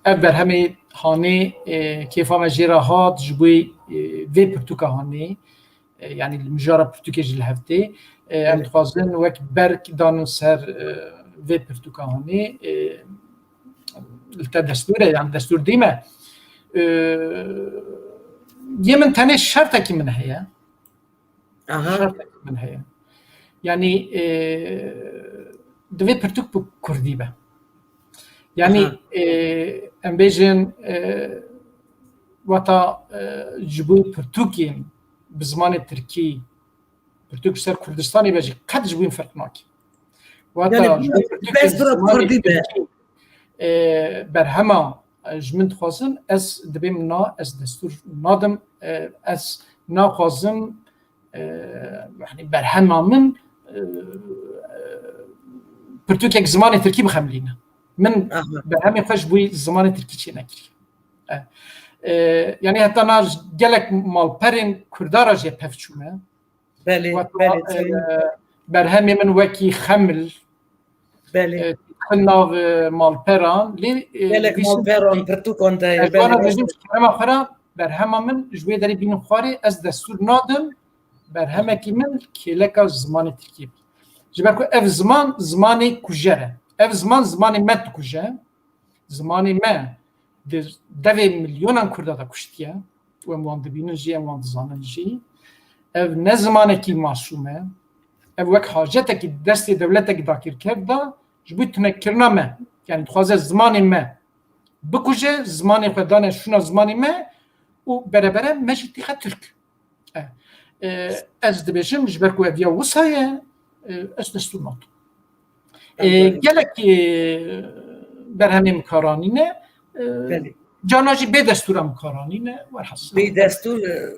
ev berhemê hanê, e, kêfa me jê re hat, ji bo, e, vê pirtûka hanê, e, yanî li mijara pirtûkê jî li hev tê. E, em Belê. dixwazin wek berg danin ser, e, vê pirtûka hanê, e, li te destûr e, yanî destûr dî me. E, yê min tenê şertekî min heye. Aha. Şertekî min heye. Yanî, e, divê pirtûk bi kurdî be. Yanî, Aha. e, em bêjin, e, wata, e, ji bo pirtûkên bi zimanê tirkî, pirtûk ji ser Kurdistanê be jî qet ji bo wî ferq nake. Wata Yanî, ji bo pirtûkên bes bi zimanê kurdî be. tirkî, e, berhema, e, ji min dixwazin, ez dibêm na, ez destûr nadim, e, ez naxwazim, e, yanî berhema min, e, pirtûkek zimanê tirkî bixemilîne. Min Aha. berhemê xwe ji bo zimanê tirkî çênekiriye. E, e, yanî heta na gelek malperên kurda re jê pev çûme. Belê, Wata, belê, e, çayin. berhemê min wekî Xemil, Belê. e, dixin nav, e, malperan, lê, e, Gelek vî malperan, pirtûkan de, ez belê, wana belê. dibêjim, ji kerema xwe re berhema min ji wê derê bînin xwarê, ez destûr nadim, berhemekî min kêleka zimanê tirkî bî. Ji ber ku ev ziman, zimanê kujer e. Ev ziman, zimanê me dikuje. Zimanê me di devê milyonan Kurda de kuştiye û em wan dibînin jî, em wan dizanin jî. Ev ne zimanekî masûm e. Ev wek hacetekî destê dewletekî dagirker de ji bo tunekirina me. Yanî dixwaze zimanê me bikuje, zimanê xwe dane şûna zimanê me û berebere me jî tîxe Tirk. E, e, ez dibêjim, ji ber ku ev ya wisa ye, e, ez destûr nadim. E, Elbette. gelek, e, berhemê min karanîne, e, Belê. carna jî bê destûra min karanîne, werhasil. Bê destûr, e,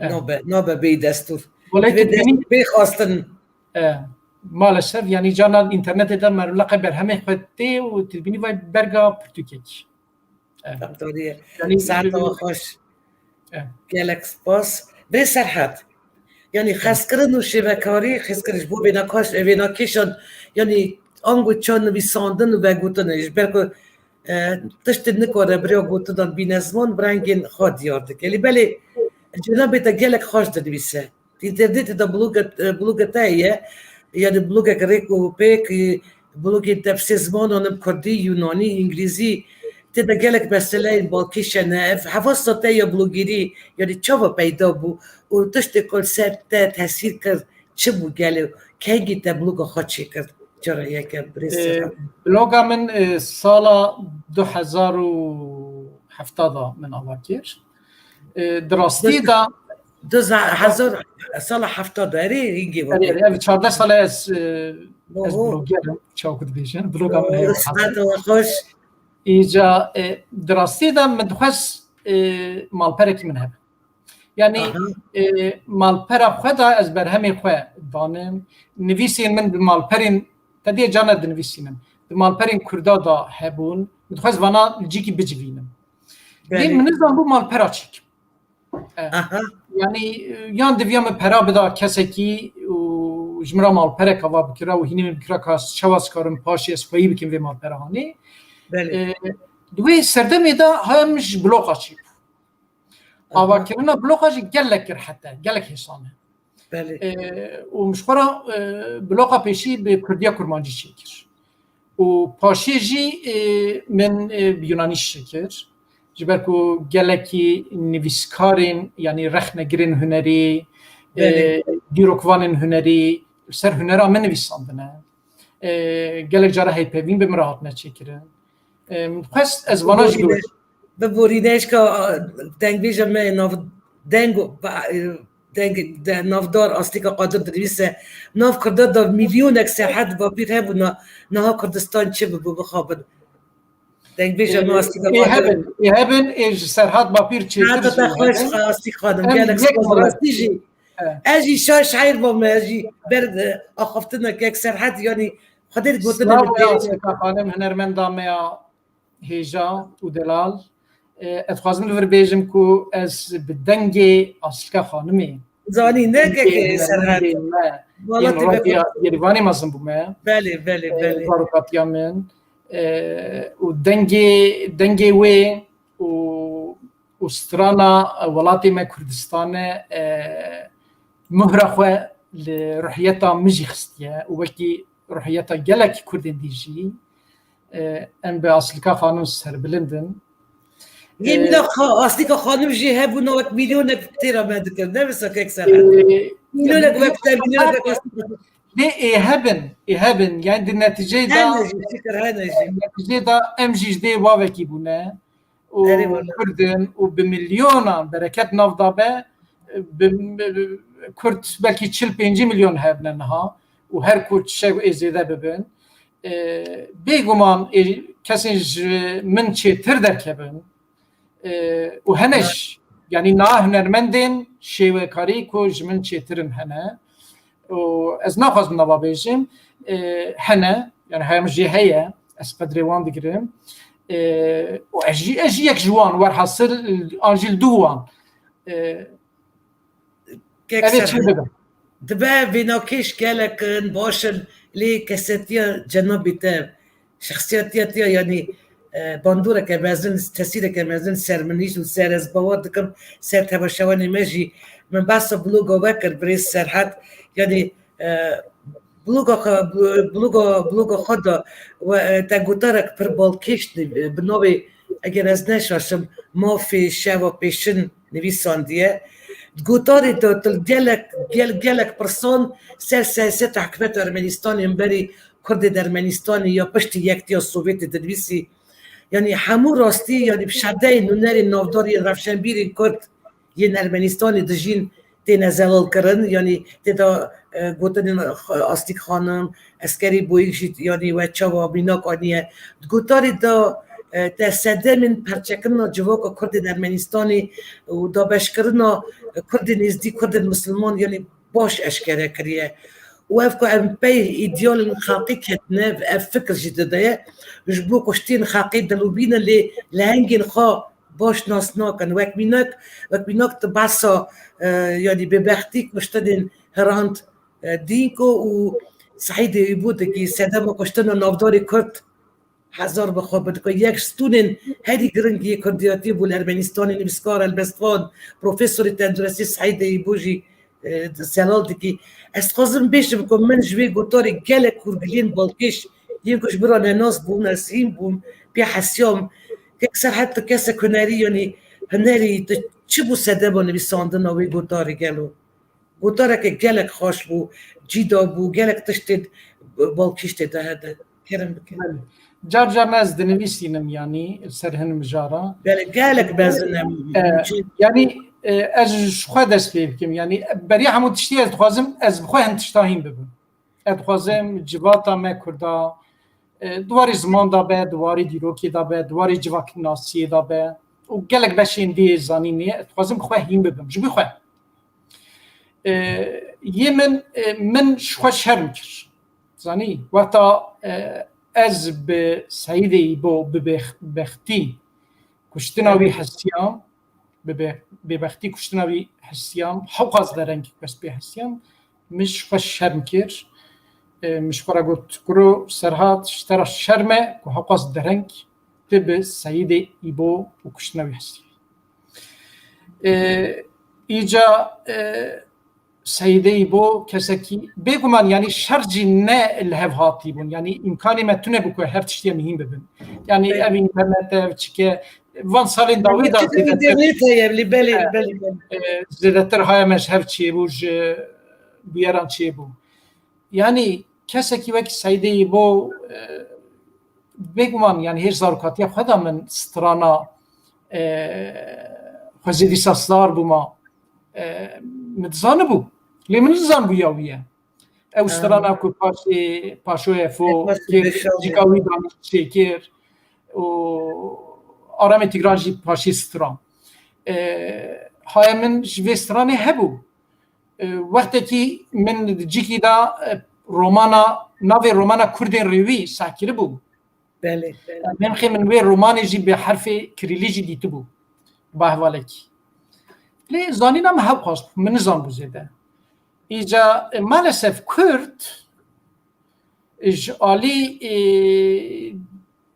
E. nabe, nabe bê destûr. Welê Divê tu dibînî destûr bê xwestin. E, maalesef, yanî carna înternetê de merivleqe berhemê xwe tê û tu dibînî vay berga pirtûkekî. E. Hevdariye. Yanî, Saeta e, we xweş. e. Gelek spas. Bê Serhat. Yanî xezkirin û şêvekarî, xezkirin ji bo vênakaş, vênakêşan, yanî ango çand nivîsandin û vegotin e. Ji ber ku, e, tiştê nikare bi rêya gotinan bîne ziman, bi rengên xwe diyar dike. Lê belê cenabê te gelek xweş dinivîse. Di înternetê de bloga, e, bloga te heye, yanî blogek rêk û pêk, e, blogên tefsîr zimanan in, kurdî, yunanî, îngilîzî, tê de gelek meseleyên balkêş hene. Ev hevasa te ya blogîrî, yanî çawa peyda bû û tiştê ku li ser te tesîr kir çi bû gelê? Kengî te bloga xwe çêkir? Cara yeke birêz E, Serhat. bloga min, e, sala du hezar û hefta de min ava kir. E, di rastî de Du za-, hezar, sala hefta de, erê, hingê Erê, vekê. erê, ev çardeh sal e ez, e, ez Oho. bloger im, çawa ku dibêjin, bloga min heye. Oho, sibet we xweş. Îca, e, di rastî de min dixwest, e, malperekî min hebe. Yanî, Aha. e, malpera xwe de ez berhemê xwe danim. Nivîsên min bi malperên, te dê carna dinivîsînim. Bi malperên Kurda de hebûn. Min dixwest vana li cîkî bicivînim. Lê Belê. min nizanbû malpera çêkim. E, Aha. yanî, e, yan diviya min pera bida kesekî û ji min re malperek ava bikira û hînê min bikira ka ez çawa ez karim paşê ez xweyî bikim vê malpera hanê. Belê. E, di wê serdemê de haya min ji bloqa çêbû. Aha. Avakirina bloqa jî gelek rehet e, gelek hêsan e. Belê. E, û min ji xwe re, e, bloqa pêşî bi kurdiya kurmancî çêkir. Û paşê jî, e, min, e, bi yunanî çêkir. Ji ber ku gelekî nivîskarên, yanî rexnegirên hunerî, e, Belê. dîrokvanên hunerî li ser hunera min nivîsandine. E, gelek cara heypevîn bi min re hatine çêkirin. E, min xwest ez vana jî Borîne. biwêjim. Biborîne, eşka, a, dengbêja me nav deng, ba, e, deng, de, navdar Aslîka Qadir dinivîse, nav Kurda da milyonek Serhat Bapîr hebûna, niha Kurdistan çi bibû, bixabin. Dengbêja me Aslîka Ê Qadir. hebin, ê hebin, ê ji Serhat Bapîr çêtir Serhat jî te xweş, hebin. Aslîk xanim, Em gelek yek spas, milet. rastî jî. Evet. Ez jî şa-, şaîr bûme, ez jî ber, e, axaftina kek Serhat, yanî Xwedê gotin. Selav ya Aslika Xanim, hunermenda me ya hêja û delal. E, ez dixwazim li vir bêjim ku ez bi dengê Aslika Xanimê, Zanî, ne dengê kek Serhat. Hunermendê me, Wala yên te Radya Yerivanê mezin bûme. Belê, belê, E, belê. Zarokatiya min. E, û dengê, dengê wê û, û strana welatê me Kurdistane, e, muhra xwe li ruhiyeta min jî xistiye û wekî ruhiyeta gelek Kurdên dî jî, e, em bi Aslika Xanim serbilind in. Yê E, mîna Xa-, Aslika Xanim jî hebûna wek milyonek têra me dikir, ne wisa kek Serhat? E, Milyonek wek te, milyonek wek Aslika. Lê ê hebin, ê hebin. Yani di neticeyê de, Hene jî, fikir hene jî. Neticeyê de em jî ji dê wavekî bûne. Û Erê wala. Kurd in û bi milyonan bereket nav dabe, bi, bi, Kurd belkî çil pêncî milyon hebne niha û her ku tişek ê zêde bibin. E, bêguman ê, kesên ji min çêtir derkevin. E, û hene Evet. jî, yani na hunermendên şêwekarî ku ji min çêtir in hene. Û ez naxwazim nava bêjim, e, hene, yani heyam jê heye, ez qedrê wan digirim. E, û ez jî, ez jî yek ji wan, werhasil an jî li dû wan. E, Kek Ev ê Serhat. Çi bibim? Dibe vênakêş gelek in, baş in, lê kesetiya cenabê te, şexsiyetiya te, yanî, e, bandoreke mezin, tesîreke mezin ser min hîn û ser ez bawer dikim, ser temaşevanê me jî. Min behsa bloga we kir, birêz Serhat, yanî, e, bloga xwe, bloga, bloga xwe de we, e, te gotarek pir balkêş di-, bi navê, eger ez neşaşim, Mafê Şeva Pêşin nivîsandiye. Di gotarê de tu gelek, gel-, gelek pirsan ser siyaseta hikûmeta Ermenistanê, min berî Kurdên Ermenistanê ya piştî yektiya Sovyetê dinivîsî. Yanî hemû rastî, yanî bi şerdeyên nûnerên navdar yên rewşenbîrên Kurd yên Ermenistanê dijîn têne zelalkirin, yanî tê de, e, gotinên, e, Astîk Xanim, Eskerî Boyîk jî, yanî we çawa mînak aniye. Di gotarê de, e, te sedemên perçekirina civaka Kurdên Ermenistanê û dabeşkirina, e, Kurdên Êzdî, Kurdên Misilman, yanî baş eşkere kiriye. Û ev ku em pey îdealên xelqî ketine, ev fikir jî dide ye. Ji bo kuştiyên xelqê dilûbîne lê lehengên xwe baş nas nakin. Wek mînak, wek mînak tu behsa, e, yanî bêbextî kuştinên Hrant, e, Dînko û Seîdê Îbo dikî, sedema kuştina navdarê Kurd hezar bi xwe bidike. Yek ji stûnên herî giring yê Kurdiyatiyê bû li Ermenistanê, nivîskar, helbestvan, profesorê tenduristî Seîdê Îbo jî, e, zelal dikî. Ez dixwazim bêjim ku min ji vê gotarê gelek hûrgiliyên balkêş yên ku ji min re nenas bûn, ez hîn bûm, pê hesiyam. Kek Serhat, tu kesek hunerî, yanî hunerî, tu çi bû sedema nivîsandina wê gotarê gelo? Gotareke gelek xweş bû, cî da bû, gelek tiştê balkêş tê de hebe. Kerem bike. Belê. Car car ez dinivîsînim, yanî ser hin mijara. Belê, gelek mezin em. E, yanî, e, ez ji xwe dest pê bikim. Yanî beriya hemû tiştî ez dixwazim, ez bi xwe hin tişta hîn bibim. Ez dixwazim civata me Kurda, e, di warê ziman de be, di warê dîrokê de be, di warê civaknasiyê de be û gelek beşên dî yê zanînê, ez dixwazim bi xwe hîn bibim. Ji bo xwe. E, yê min, e, min ji xwe şerm kir. Zanî, wexta, e, ez bi Seîdê Îbo bi bêx-, bextî kuştina wî hesiyam, bi bê-, bêbextî kuştina wî hesiyam, hewqas dereng ku ez pê hesiyam, min ji xwe şerm kir. E, min ji xwe re got, Kuro Serhat, ji te re şerm e ku hewqas dereng tu bi Seîdê Îbo û kuştina wî hesiyî. E, îca, e, Seîdê Îbo kesekî, bêguman, yanî şer jî ne li hev hatî bûn. Yanî îmkanê me tune bû ku her tiştê em hîn bibin. Yanî Evet. ev înternet e, ev çike, van salên dawî de Çi zêdetir, înternet heye, belê, belê, belê. e, zêdetir haya me ji hev çêbû, ji bûyeran çêbû. Yanî kesekî wekî Seîdê Îbo, e, bêguman, yanî hêj zarokatiya xwe de min strana, e, xwezî dîsa star bûma, e, min dizanibû. Lê min nizanibû ya wî ye. Ew Ha. strana ku paşê, paşoyê Fo Paşê kir, Beşal cîka ye. wî danî çêkir û Aramê Tîgran jî paşê stran. E, haya min ji vê stranê hebû. E, wextekî min di cîkî de, e, romana, navê romana Kurdên Rêwî sehkiribû. Belê, belê. Min xê min wê romanê jî bi herfê kirîlî jî dîtibû. Bi hevalekî. Lê zanîna min hewqas bû, min nizanbû zêde. Îca, e, maalesef Kurd ji alî, e,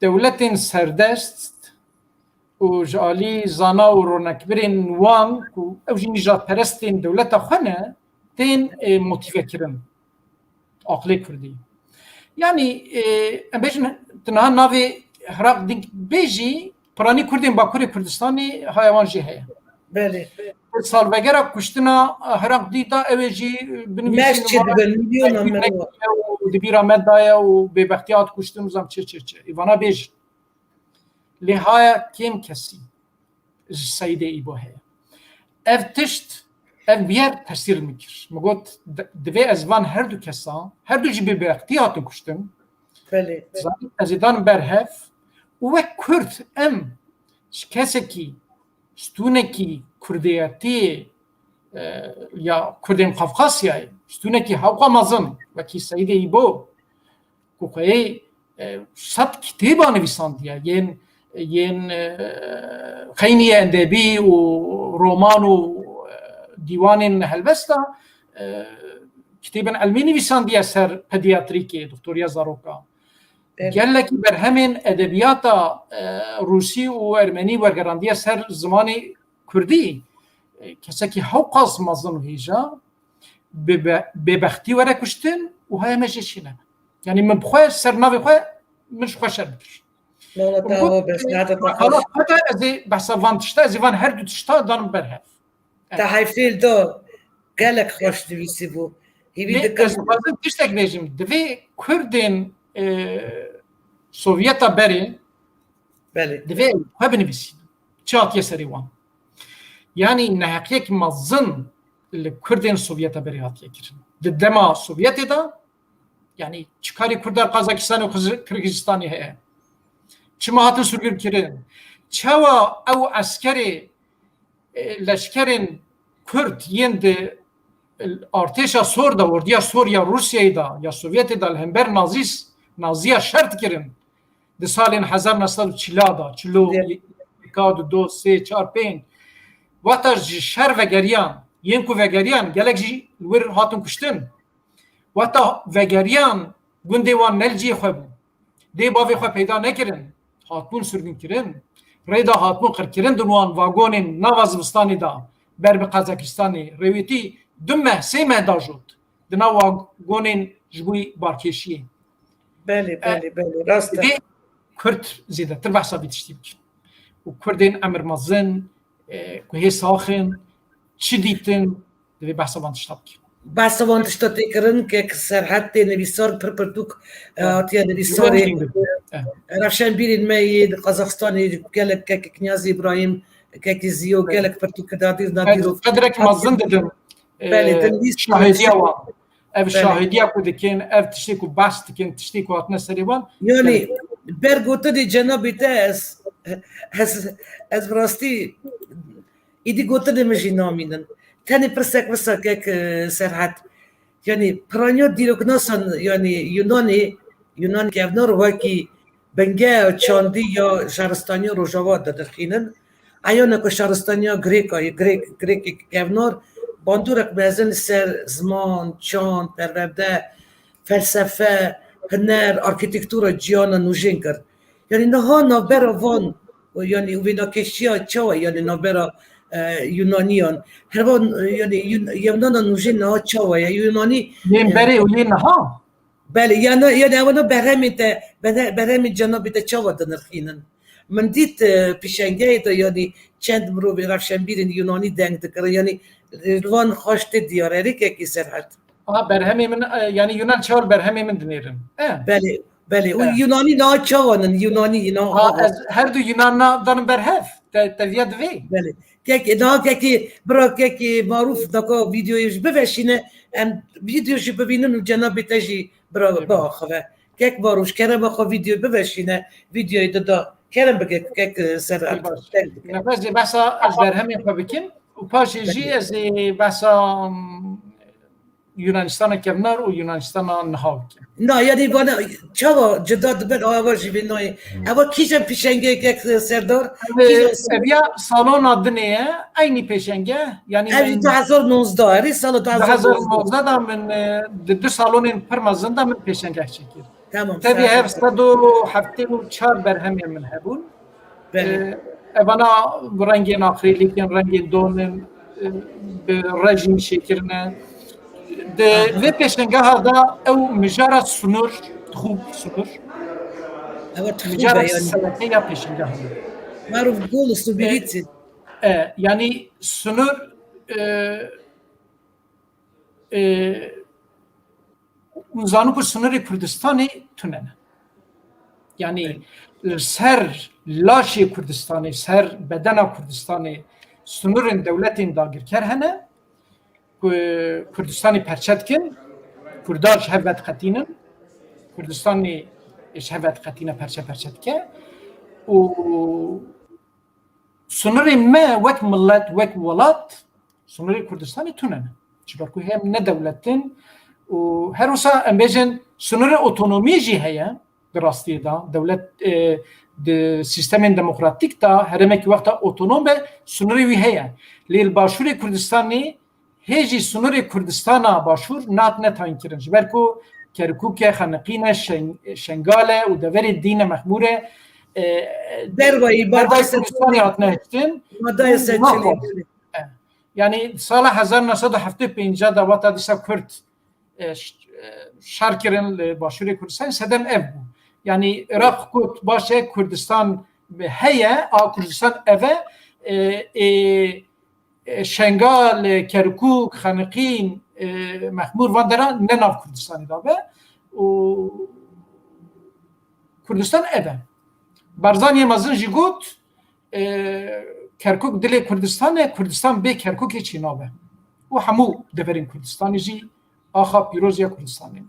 dewletên serdest û ji alî zana û ronekbirên wan ku ew jî nîjadperestên dewleta xwe ne, tên, e, motîvekirin. Aqilê Kurdî. Yanî, e, em bêjin, tu niha navê Hiraq Dînkbêjî, piranî Kurdên Bakurê Kurdistanê haya wan jî heye. Belê. Salvegera kuştina Hiraq Dî da ew ê jî binivîsîn. Merç çi dibin, milyona merwa. Û di bîra me daye û bêbextiya hat kuştin û zam çi çi çi. Îvana bêjin. Lê haya kêm kesî ji Seîdê Îbo heye. Ev tişt, ev bûyer tesîr min kir. Min got, di-, divê ez van her du kesa, her du jî bi bêbextî hatin kuştin. Belê. Zanî, ez ê danim ber hev û wek Kurd em ji kesekî, stûnekî Kurdiyetiyê, e, ya Kurdên Qafqasyayê, stûnekî hewqa mezin, wekî Seîdê Îbo, ku xweyê, e, sed kitêba nivîsandiye, yên, yên, e, xeynî endebî û roman û, e, dîwanên helbesta, e, kitêbên ilmî nivîsandiye ser pediatrîkê, doktoriya zaroka. Evet. Gelekî berhemên edebiyata, e, rûsî û ermenî wergerandiye ser zimanê kurdî. E, kesekî hewqas mezin û hêja, bêbe-, bêbextî were kuştin û haya me jê çênebe. Yanî min bi xwe ser navê xwe min ji xwe şerm kir. Mala te ava be, saeta te xweş. Xwe de ez ê behsa van tişta, ez ê van her du tişta danim ber hev. Te heyfê li do gelek xweş nivîsîbû. Hîvî dikim. Ez dixwazim tiştek bêjim. Divê Kurdên, e, Sovyeta berê, belê, divê xwe binivîsînin. Çi hatiye serê wan? Yanî neheqiyek mezin li Kurdên Sovyeta berê hatiye kirin. Di dema Sovyetê de, yanî çi karî Kurda Qazakistanê û Qiz-, Qirgizistanê heye? Çima hatin sürgün kirin? Çawa ew eskerê, e, leşkerên Kurd yên di artêşa sor de, ordiya sor ya Rûsyayê de, ya Sovyetê de li hember Nazîs-, Naziya şer dikirin? Di salên hezar neh sed û çil de, çil û yek, du, sê, çar, pênc. Wexta ji şer vegeriyan, yên ku vegeriyan, gelek jî li wir hatin kuştin. Wexta vegeriyan, gundê wan ne li cihê xwe bû. Dê bavê xwe peyda nekirin. Hatbûn sirgûnkirin. Rê de hatbûn qirkirin di wan vagonên nava zivistanê de ber bi Qazakistanê. Rêwîtî du meh, sê meh dajot. Di nav wagonên ji bo barkêşiyê. Belê, e, belê, belê, rast e. Divê Kurd zêdetir behsa vî tiştî bikin. Û Kurdên emir mezin, e, ku hê sax in, çi dîtin, divê behsa van tişta bikin. Behsa van tişta tê kirin, kek Serhet tê nivîsar pir pirtûk, e, hatiye nivîsarê. E. Rewşenbîrên me yê di Qazaxistanê, gelek kek Knyaz Îbrahîm, kek Ziyo, gelek pirtûk dadîr nadîro. Qedrek mezin didim. Belê, e, din lîst şahêdiya wan. Ev, belê, şahêdiya ku dikin, ev tiştê ku behs dikin, tiştê ku hatine serê wan. Yanî, belê, ber gotinê cenabê te ez, ez, ez bi rastî îdî gotinê min jî namînin. Tenê pirsek wisa kek, e, Serhet. Yanî, piraniya dîroknasan, yanî, Yunanê, Yunan kevnar wekî bingeya çandî ya şaristaniya Rojava dinirxînin. Eyane ku şaristaniya Grêka ye, Grêk, Grêkê kevnar bandorek mezin li ser ziman, çand, perwerde, felsefe, huner, arkitektura ciyana nûjên kir. Yanî niha navbera van, yanî û wênakêşiya çawa, yanî navbera, e, Yunaniyan. Her van, e, yanî Yun-, Yunana nûjên niha çawa ye? Yunanî, yên, e, berê û yên niha? Belê, yani, yani ewana berhemê te, bere-, berhemê cenabê te çawa dinirxînin? Min dît, e, pêşengehê de, yani çend mirovê rewşenbîrên Yunanî deng dikirin, yani, e, li wan xweş tê diyar, herî kekê Serhet. Aha, berhemê min, e, yani Yunan çawa li berhemê min dinêrin. E. Belê, belê. Û, e, Yunanî niha çawa nin? Yunanî, Yunan. Ha, ez her du Yunan na danim berhev. Te, teviya divê. Belê. Kek, daha kekê, bira kekê Marûf daka vîdeoyê jî biveşîne, em vîdeo jî bibînin û cenabê te jî bira biaxive. Kek Marûf, kerema xwe vîdeo biveşîne, vîdeoyê dida. Kerem bike kek, e, Serhat. Baş. Kerem bike. Nefes ê behsa ez berhemê xwe bikim û paşê jî ez ê behsa, mm, Yunanistana kevnar û Yunanistana niha bike. Na, yani bana çawa cida dibin, ava jî vê nayê. Eva kîjan pêşengek, Serdar? Ev, ev ya salona dinê ye, eynî pêşenge. Yani Ev du hezar nozda, erê sala du hezar nozda. Du hezar nozda da min, e, di du salonên pir mezin de min pêşengek çekir. Tamam. Tevî hev sed û heftê û çar berhemên min hebûn. Belê. E, evana bi rengên aqrîlîk in, rengên don in, e, bi rejîm şêkirine. Di vê pêşengeha de ew mijara sunur, tixû sunur. Ewa tixû Mijara be yani. Sereke ya pêşengeha de. Maruf gol subirîtî. E, yani sunur, e, e, hûn zanin ku sunurê Kurdistanê tune ne. Yani li ser laşê Kurdistanê, ser bedena Kurdistanê sunurên dewletên dagirker hene ku Kurdistanê perçe dikin, Kurda ji hev vediqetînin, Kurdistanê ji hev vediqetîne, perçe perçe dike û sunurê me wek millet, wek welat, sunurê Kurdistanê tune ne. Ji ber ku hem ne dewlet in û her wisa em bêjin sunurê otonomiyê jî heye di rastiyê de. Dewlet, e, di sîstemên demokratîk de herêmekî wexta otonom be, sunurê wî heye. Lê li Başûrê Kurdistanê hê jî sunurê Kurdistana Başûr nehatine tayînkirin. Ji ber ku Kerkûk e, Xeniqîn e, Şen-, Şengal e û deverê dî ne Mexmûr e, e, Dervayî, Dervayî Bardayê Kurdistanê hatine hiştin. Madayê û seçilî. naxwazin. Yani sala hezar neh sed û heftê û pênc de wata dîsa Kurd, e, ş-, e, şer kirin li Başûrê Kurdistanê, sedem ev bû. Yani Iraq got baş e, Kurdistan heye, a Kurdistan ev e, e, e, e, Şengal, e, Kerkûk, Xeniqîn, e, Mexmûr, van dera ne nav Kurdistanê de be û Kurdistan ev e. Barzaniyê mezin jî got, e, Kerkûk dilê Kurdistan e, Kurdistan bê Kerkûkê çênabe. Û hemû deverên Kurdistanê jî axa pîroz ya Kurdistanê ne.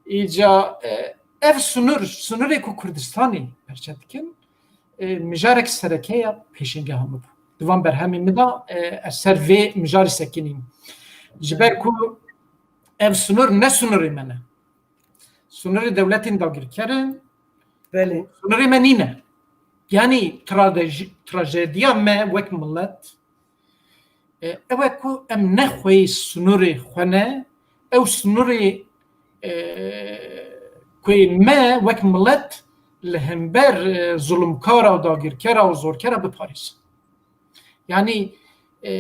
Îca, e, ev sunur, sunurê ku Kurdistanê perçe dikin, e, mijarek sereke ya pêşengeha min bû. Di van berhemên min de, e, ez ser vê mijarê sekinîm. Ji ber ku ev sunur ne sunurê me ne. Sunurê dewletên dagirker in, Belê. Sunurê me nîne. Yanî trajedi-, trajediya me wek milet, e, ew e ku em ne xweyê sunurê xwe ne, ew sunurê, e, ku me wek milet li hember, e, zulmkara û dagirkera û zorkera biparêzin. Yanî, e,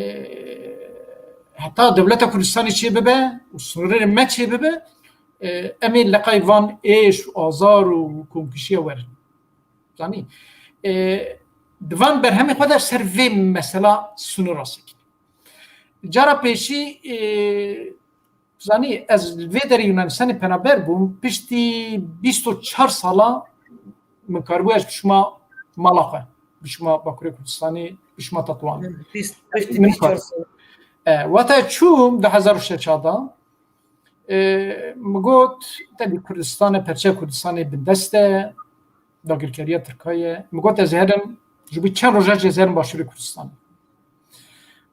heta dewleta Kurdistanê çê bibe û sînorê me çê bibe, e, em ê leqay van êş û azar û komkişiya werin. Zanî, e, di van berhemê xwe de ser vê mesela sînora sekinî. Cara pêşî, e, zanî, ez li vê derê Yunanistanê penaber bûm, piştî bîst û çar sala min karibû ez bişima mala xwe, bişima Bakurê Kurdistanê, bişima Tetwan. Bîst, piştî Min bîst çar kar- sal. E, wata çûm du hezar û şeş de, e, min got, tevî Kurdistan e, perçeya Kurdistanê bindest e, dagirkeriya Tirka ye. Min got, ez herim, ji bo çend roja jî ez herim Başûrê Kurdistanê.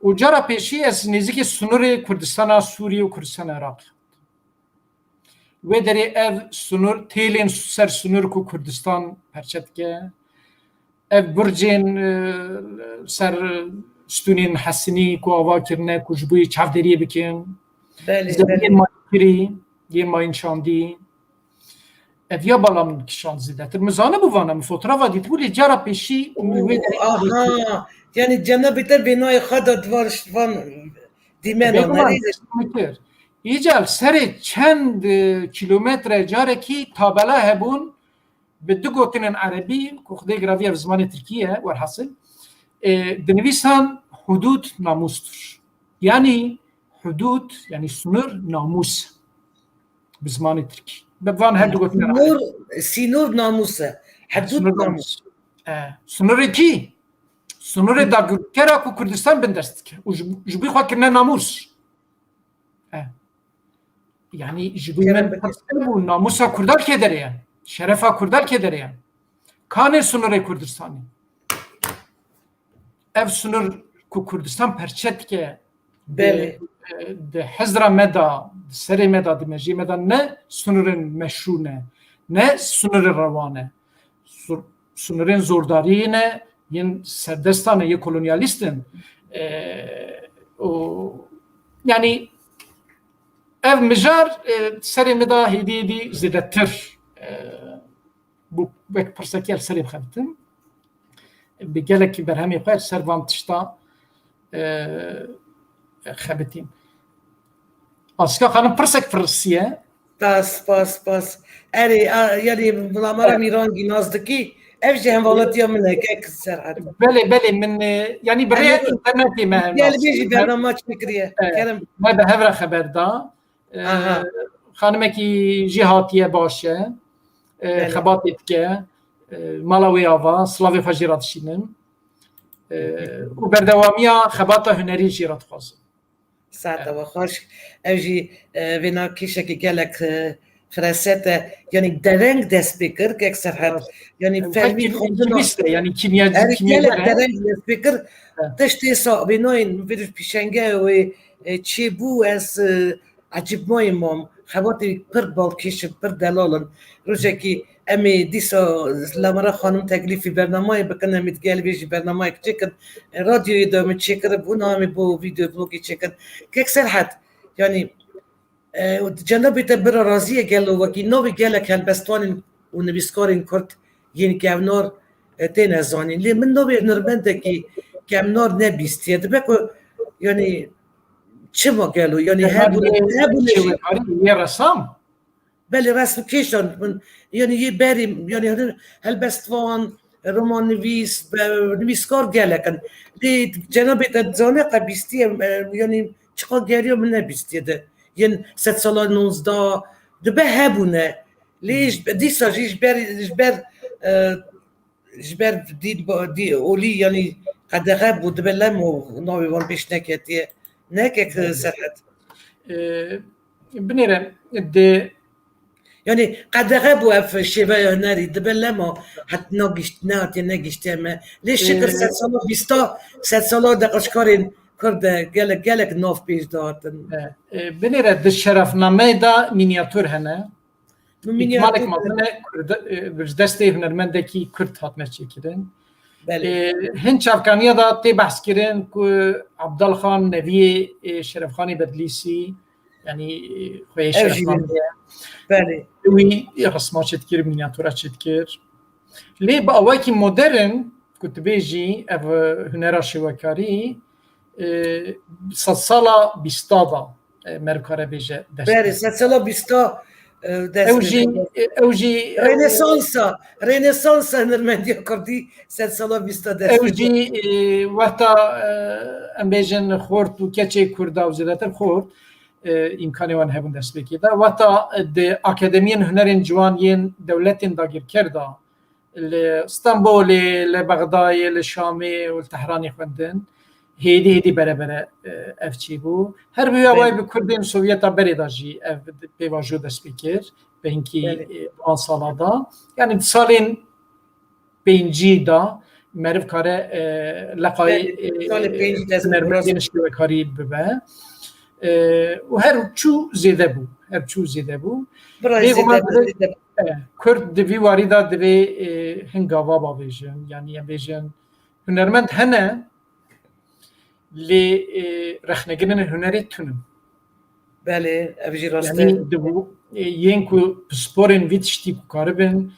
Û cara pêşî ez nêzîkî sînorê Kurdistana Sûriyê û Kurdistana Iraqê. Wê derê ev sînor, têlên ser sînor ku Kurdistan perçe dike, ev burcên, e, ser stûnên Hesinî ku ava kirine ku ji bo yê çavdêriyê bikin, Belê, zeviyên belê. mayînkirî, yên mayînşandî. Ev ya bala min kişand zêdetir. Min zanibû vana, min fotoğrafa dîtibû, lê cara pêşî min wê derê Aha. Yani cenabê te vê nayê xwe da di van, van dîmena Bêguman nerê? Îslam kir. Îca li serê çend, e, kîlometre carekî tabela hebûn, bi du gotinên erebî, ku Xwedê giraviye bi zimanê tirkî ye, werhasil, e, dinivîsan hudud namustur. Yani hudud, yani sînor namus. Bi zimanê tirkî. Bi van her du gotinên erebî. Sînor, sînor namus e. Hudud Sînor namus. E, sînorê kî? Sînorê dagirkera ku Kurdistan bindest dike. Û ji, ji bo xwe kirine namus. E. Yani ji bo Kerem min bike. perse bû, namusa Kurda li kê derê ye? Şerefa Kurda li kê derê ye? Kanê sînorê Kurdistanê? Ev sînor ku Kurdistan perçe dike, Belê. Di, e, di hizra me de, di serê me de, di mejiyê me de ne sınırên meşrû ne, ne sınırên rewa ne. Sur-, sınırên zordariyê ne, yên serdestan e, yê kolonyalîst in. E, û, yanî, ev mijar, e, serê me de hêdî hêdî zêdetir, e, bû, wek pirsekî li serê bixebitim. Bi gelekî berhemê xwe ser van tişta, e, xebitîn. Asika Xanim pirsek pirisiye. Spas, spas, spas. Erê, a, yanî, Bila me re Mîrangî nas dikî. Ev jî hemvaletiya min e, kek Serhat. Belê, belê, min, e, yanî bi rêya internetê me nas. Gel bê jî bernama çêkiriye. Evet. Kerem. Me bi hev re xeber da. E, Aha. Xanimekî jî hatiye baş e. E, Belê. Xebatê dike. E, mala wê ava, silavê xwe jî re dişînim. E, û berdewamiya xebata hunerî jî re dixwazim. Saeta we xweş. Ev jî, e, vêna kêşekî gelek, e, fireset e. Yanî dereng dest pê kir, kek Serhet. Evet. Yanî Em fermî xwedî xwendina kimyacîst e, yanî kimyacî, Her kimyagere. Gelek dereng dest pê kir. Evet. Tiştê sa, vênayên vê pîşenge wê, e, çêbû, ez, e, ecîbmayî mam. Xebatê pir balkêş in, pir delal in. Rojekî em ê dîsa Lamara Xanim teklîfî bernamayê bikin, em ê digel vê jî bernamayek çêkin. Radyoyê de min çêkiribû, niha em ê bo vîdeoblogê çêkin. Kek Serhet, yanî, e, cenabê te bira razî ye gelo wekî navê gelek helbestvanên û nivîskarên Kurd yên kevnar, e, têne zanîn. Lê min navê hunermendekî kevnar nebîstiye. Dibe ku, yanî, çima gelo? Yanî, hebûne, hebûne jî. Yê resam? Belê, resmkêşan min, yanî, yê berî, yanî, hel-, helbestvan, romannivîs, be-, nivîskar gelek in. Lê cenabê te dizane qe bîstiye, e, yanî, çiqa geriya min nebîstiye de. Yên sedsala nozdeh, dibe hebûne. Lê ji, dîsa jî ji ber, ji ber, e, ji ber dîn, dî olî, yanî qedexe bû, dibe lemo navê wan pêş neketiye. Ne kek Serhet. E, binêre, di Yanî qedexe bû ev şêveya hunerî, dibe lema het nagihişt-, nehatiye negihiştiye me. Lê şikir Ee, sedsala bîsta, sedsala deqeşkarên Kurd de gelek, gelek nav pêş dihatin. E, e, binêre di şerefnameyê de mînyatûr hene. Bi mînyatûr Îkmalek mezin e, Kurd, e, bi destê hunermendekî Kurd hatine çêkirin. Belê. E, hin çavkaniya de tê behs kirin ku Abdal Xan neviyê, e, Şerefxanê Bedlîsî, yanî, e, xweyê Ev jî Şerefxan ne. Belê. Wî resma çêdikir, mînyatûra çêdikir. Lê bi awayekî modern, ku tu bêjî, ev, e, hunera şêwekarî, e, sedsala bîsta da, e, meriv kare bêje dest Berê, pê. Sedsala bîsta, e, dest Ew pê jî, de. E, ew jî, e, Rênesansa, rênesansa hunermendiya kurdî, sedsala bîsta dest Ew pê jî, de. E, wexta, e, em bêjin xort û keçê kurda û zêdetir xort, e, îmkanê wan hebûn destpêkê de. Wexta, e, di akademiyên hunerên ciwan yên dewletên dagirker de, li Stenbolê, li Bexdayê, li Şamê û li Tehranê xwendin. Hêdî hêdî berebere, e, ev çêbû. Her bi wî awayî Belê. Bi Kurdên Sovyeta berê de jî ev pêvajo dest pê kir. Bi hinkî, Belê. E, an sala da. Yanî di salên pêncî de meriv kare, e, leqayê, Belê. Salê e, pêncî dest pê hunermendên şêwekarî bibe. E, û her çû zêde bû. Her çû zêde bû. Bira Bêguman zêde bû, divê zêde bû. E, Kurd di vî warî de divê, e, hin gava bavêjin, yanî em bêjin hunermend hene, lê, e, rexnekirinên hunerê tune ne. Belê, ev jî rast e. Yanî di bo, e, yên ku pisporên vî tiştî ku karibin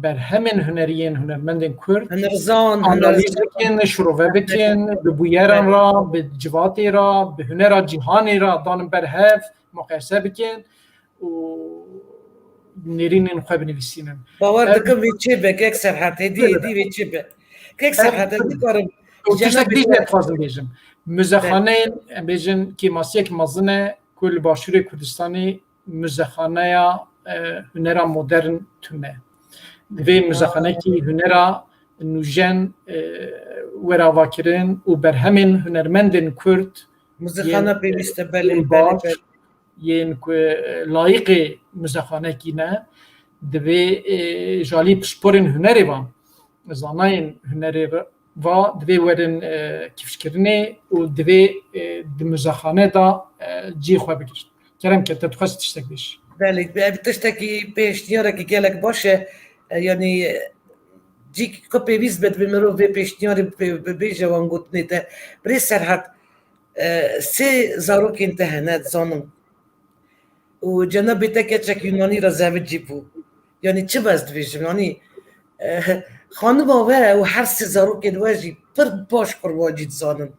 berhemên hunerî yên hunermendên Kurd Hunerzan, analîz hunerz- bikin, şirove bikin, bi bûyeran Belê. Re, bi civatê re, bi hunera cîhanê re danin berhev, muqayese bikin. û nêrînên xwe binivîsînin. Bawer Ev dikim vê çê be, kek Serhet, hêdî, Bêle. Hêdî vê çê be. Kek Ev Serhet, ez dikarim Ew tiştek cenabê dî te jî dixwazim bêjim. Muzexaneyên, em bêjin, kêmasiyek mezin e ku li Başûrê Kurdistanê muzexaneya, e, hunera modern tune. Divê muzexanekî hunera nûjen, e, were avakirin û berhemên hunermendên Kurd Muzexana yên, pêwîst e, belê, yên belê, baş, belê. Yên ku, e, layîqê muzexanekî ne, divê, e, ji alî pisporên hunerê ve, zanayên hunerê re, va divê werin, e, kifşkirinê û divê, e, di muzexane de, e, cihê xwe bigirin. Kerem ke, te dixwest tiştek bêj. Belê, ev tiştekî pêşniyarekî gelek baş e. E, yanî, e, cî ku pêwîst be, divê mirov vê pêşniyarê bi-, bibêje wan gotinê te. Birêz Serhat, e, sê zarokên te hene, dizanim. Û cenabê te keçek Yunanî re zewicî bû. Yanî çi bes dibêjim? Yanî, e, xanima we û her sê zarokên we jî pir baş kurmancî dizanin.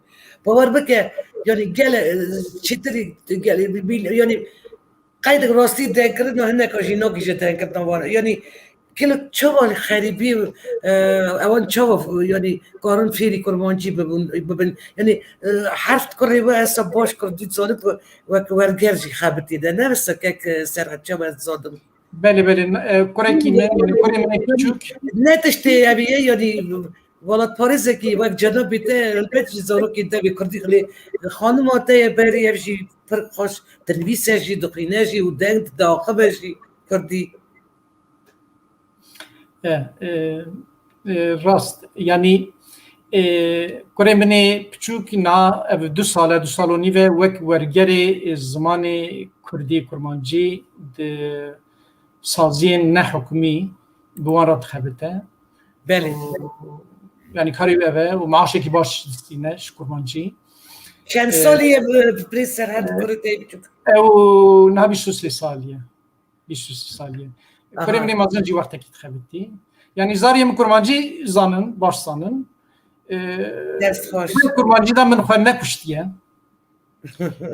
Bawer bike, yanî gele, e, çêtirî, gele, bi-, bi-, yanî qeydek rastî denkirina hineka jî nagihîje denkirina wan. Yanî gelek çawa xerîbî, e, ewan çawa, yanî karin fêrî kurmancî bibin, bibin. Yanî, e, her kurê we esa baş kurdî zanî ku wek werger jî xebitî de. Ne wisa kek, e, Serhat çawa ez dizanim. Belê, belê. E, kurekî me, yanî kurê me piçûk. Ne tiştê ev ye, yanî welatparêzekî wek cenabê te elbet jî zarokên te bê kurdî xilê. Xanima te ye berê ev jî pir xweş dinivîse jî, dixwîne jî û deng dide axive jî kurdî. E, e, e, rast. Yanî, e, kurê min ê piçûk na ev du sal e, du sal û nîv e wek wergerê, e, zimanê kurdî, kurmancî di saziyên nehukmî bi wan re dixebite. Belê. Û, yanî karê wî ev e û maaşekî baş distîne ji kurmancî. Çend, e, salî ye bi, bi Birêz Serhat, e, kurê te yê piçûk? Ew niha bîst û sê salî ye. Bîst û sê salî ye. Aha. Kurê min ê mezin jî wextekî dixebitî. Yanî zariyê min kurmancî zanin, baş zanin. E, dest xweş. Kurmancî de min xwe nekuştiye.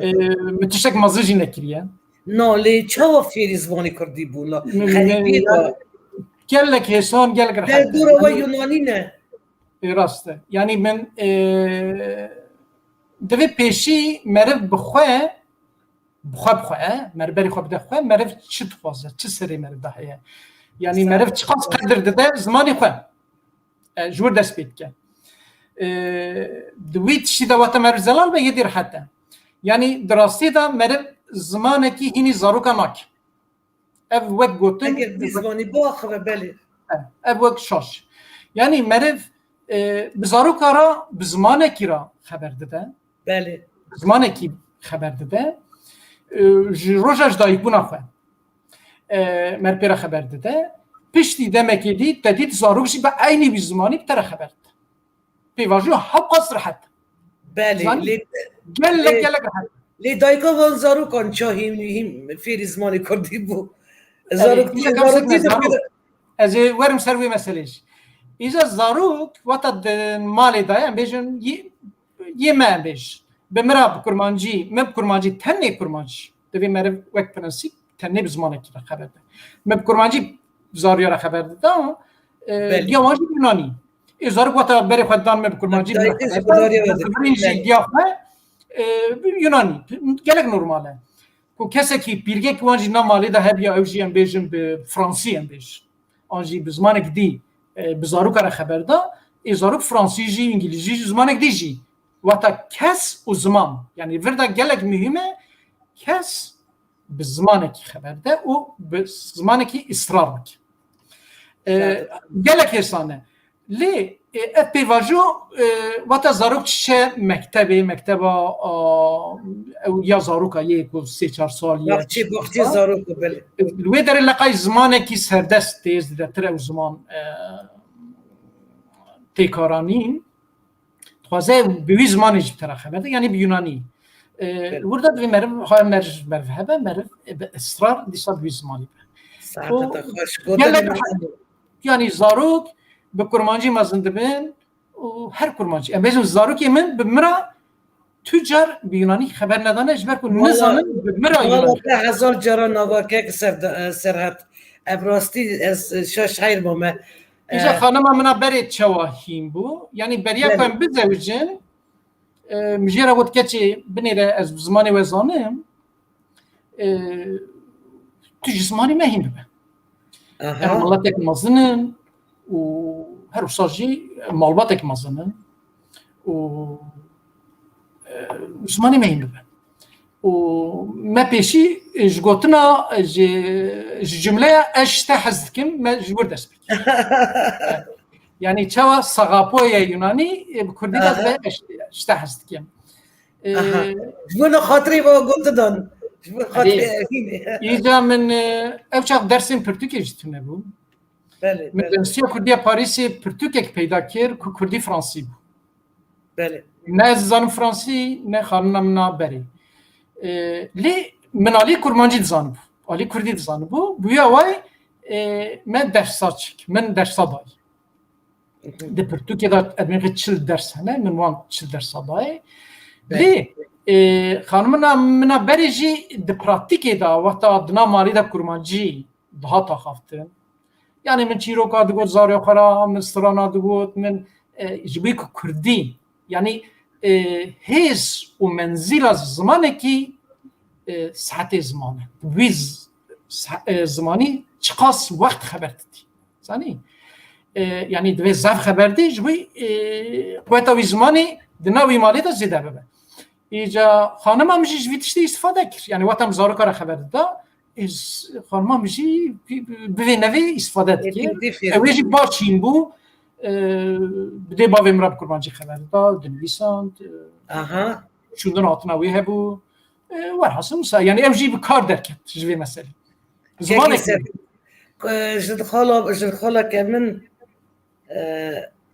E, min tiştek mezin jî nekiriye. No, lê çawa fêrî zimanê kurdî bû? No, xerîbî ne, gelek hêsan, gelek rehet. Derdora we Yunanî ne. E, rast e. Yanî min, e, divê pêşî meriv bi xwe, bi xwe, bi xwe, e, meriv berê xwe bide xwe, meriv çi dixwaze, çi serê meriv de heye. Yanî meriv çiqas qedir dide zimanê xwe. E, ji wir dest pê dike. E, di wî tiştî de wate meriv zelal be, yê dî rehet e. Yanî di rastî de meriv zimanekî hînî zaroka nake. Ev wek gotin, eger bi zimanî biaxive, belê. Ev wek şaş. Yanî meriv, e, bi zaroka re, bi zimanekî re xeber dide. Belê. Bi zimanekî xeber dide. E, ji roja ji dayikbûna xwe, e, meriv pê re xeber dide. Piştî demekê dî te dît zarok jî bi eynî wî zimanî bi te re xeber dide. Pêvajoya hewqas rehet. Belê, zanî? Lê, gelek, lê, gelek rehet. Lê dayika van zarokan ça hîn, hîn fêrî zimanê kurdî bû? Zarok, zarok, ez ê werim ser wê meselê jî. Îja zarok, wata di malê de, em bêjin, yê, yê me em bêjin. Bi min re bi kurmancî, min bi kurmancî, tenê kurmancî. Divê meriv wek prensîp tenê bi zimanekî re xeber de. Min bi kurmancî zarûya re xeber dida, e, diya wan jî bi yunanî. Ê zarok wata berê xwe dan me bi kurmancî, bi yunanî. Belê. Diya xwe, e, bi yunanî. Gelek normal e. Ku kesekî pîrgek wan jî na malê de hebiya ew jî em bêjin bi fransî em bêjin. An jî bi zimanek dî, e, bi zaroka re xeber da, ê zarok fransî jî, îngilîzî jî, zimanek dî jî. Wata kes û ziman. Yanî vir de gelek muhîm e, kes bi zimanekî xeber de û bi zimanekî israr bike. E, gelek hêsan e. Lê, e, ev pêvajo, e, wata zarok çiçe mektebê, mekteba, a, ew ya zaroka yê ku sê çar sal ye. Baxçê, baxçê zaroka, belê. E, li wê derê leqay zimanekî serdest tê, zêdetir ew ziman, e, têkaranîn. Dixwaze bi wî zimanê jî bi te re xeber de, yanî bi yunanî. E, belê. Li wir de divê meriv, ha meriv, meriv hebe, meriv, e, bi israr dîsa bi wî zimanî be. Saeta xweş. Gelek, yanî zarok bi kurmancî mezin dibin û her kurmancî. Em bêjin zarokê min bi min re tu car bi yunanî xeber nedane, ji ber ku nizanin bi min re yunanî. Wala te hezar cara nava kek ser, e, Serhat. Ev rastî ez, e, şaş heyr bûme. Îja, e, xanima min a berê çawa hîn bû. Yanî beriya ku em bizewicin, e, min jê re got, keçê binêre ez bi zimanê we zanim. E, tu ji zimanê me hîn bibe. Aha. Em miletek mezin in û her wisa jî malbatek mezin in û, e, zimanê me hîn bibe. Û me pêşî ji gotina, ji, ji cumleya ez ji te hez dikim, me ji wir dest pê kir. Yani çawa sagapo ye Yunanî, e, bi Kurdî de Aha. Ve eş-, işte hez dikim. E, Aha. Ji bo xatirê ve gotidan. Ji bo xatirê Erê. Evînê. Îca min, e, ev çax dersên pirtûkê jî tune bû. Belê, Min belê. Universiteya Kurdî ya Parîsê pirtûkek peyda kir ku Kurdî Fransî bû. Belê. Ne ez dizanim Fransî, ne xanina min a berê. E, lê min alî Kurmancî dizanibû. Alî Kurdî dizanibû. Bûya way, e, me dersa çik. Min dersa dayî. Di pirtûkê de edmîqê çil ders hene, min wan çil dersa dayê. Belê. Lê, e, xanimina min a berê jî di pratîkê de, wexta di nav malê de Kurmancî dihat axaftin. Yani min çîroka digot zarê xwe ra, min strana digot, min, e, ji bo ku Kurdî, yani, e, hêz û menzîla zimanekî, e, saetê ziman e. Wî z-, sa-, e, zimanî çiqas wext xeber didî. Zanî? E, yani divê zaf xeber dî, ji bo, e, quweta wî zimanî di nav wî malê de zêde bibe. Îca xanima min jî ji vî tiştî îstifade kir. Yani wexta min zaroka re xeber dida, ez xanima min jî bi-, bi-, bivê nevê îstifade dikir. Ew ê jî baş çîn bû. E, bi dê bavê min re bi kurmancî xeber dida, dinivîsand. E, Aha. Şûndin hatina wê hebû. E, werhasil wisa, yani ew jî bi kar derket ji vê meselê. Zimanek Kekî ser, e, ji xala, ji xaleke min, e,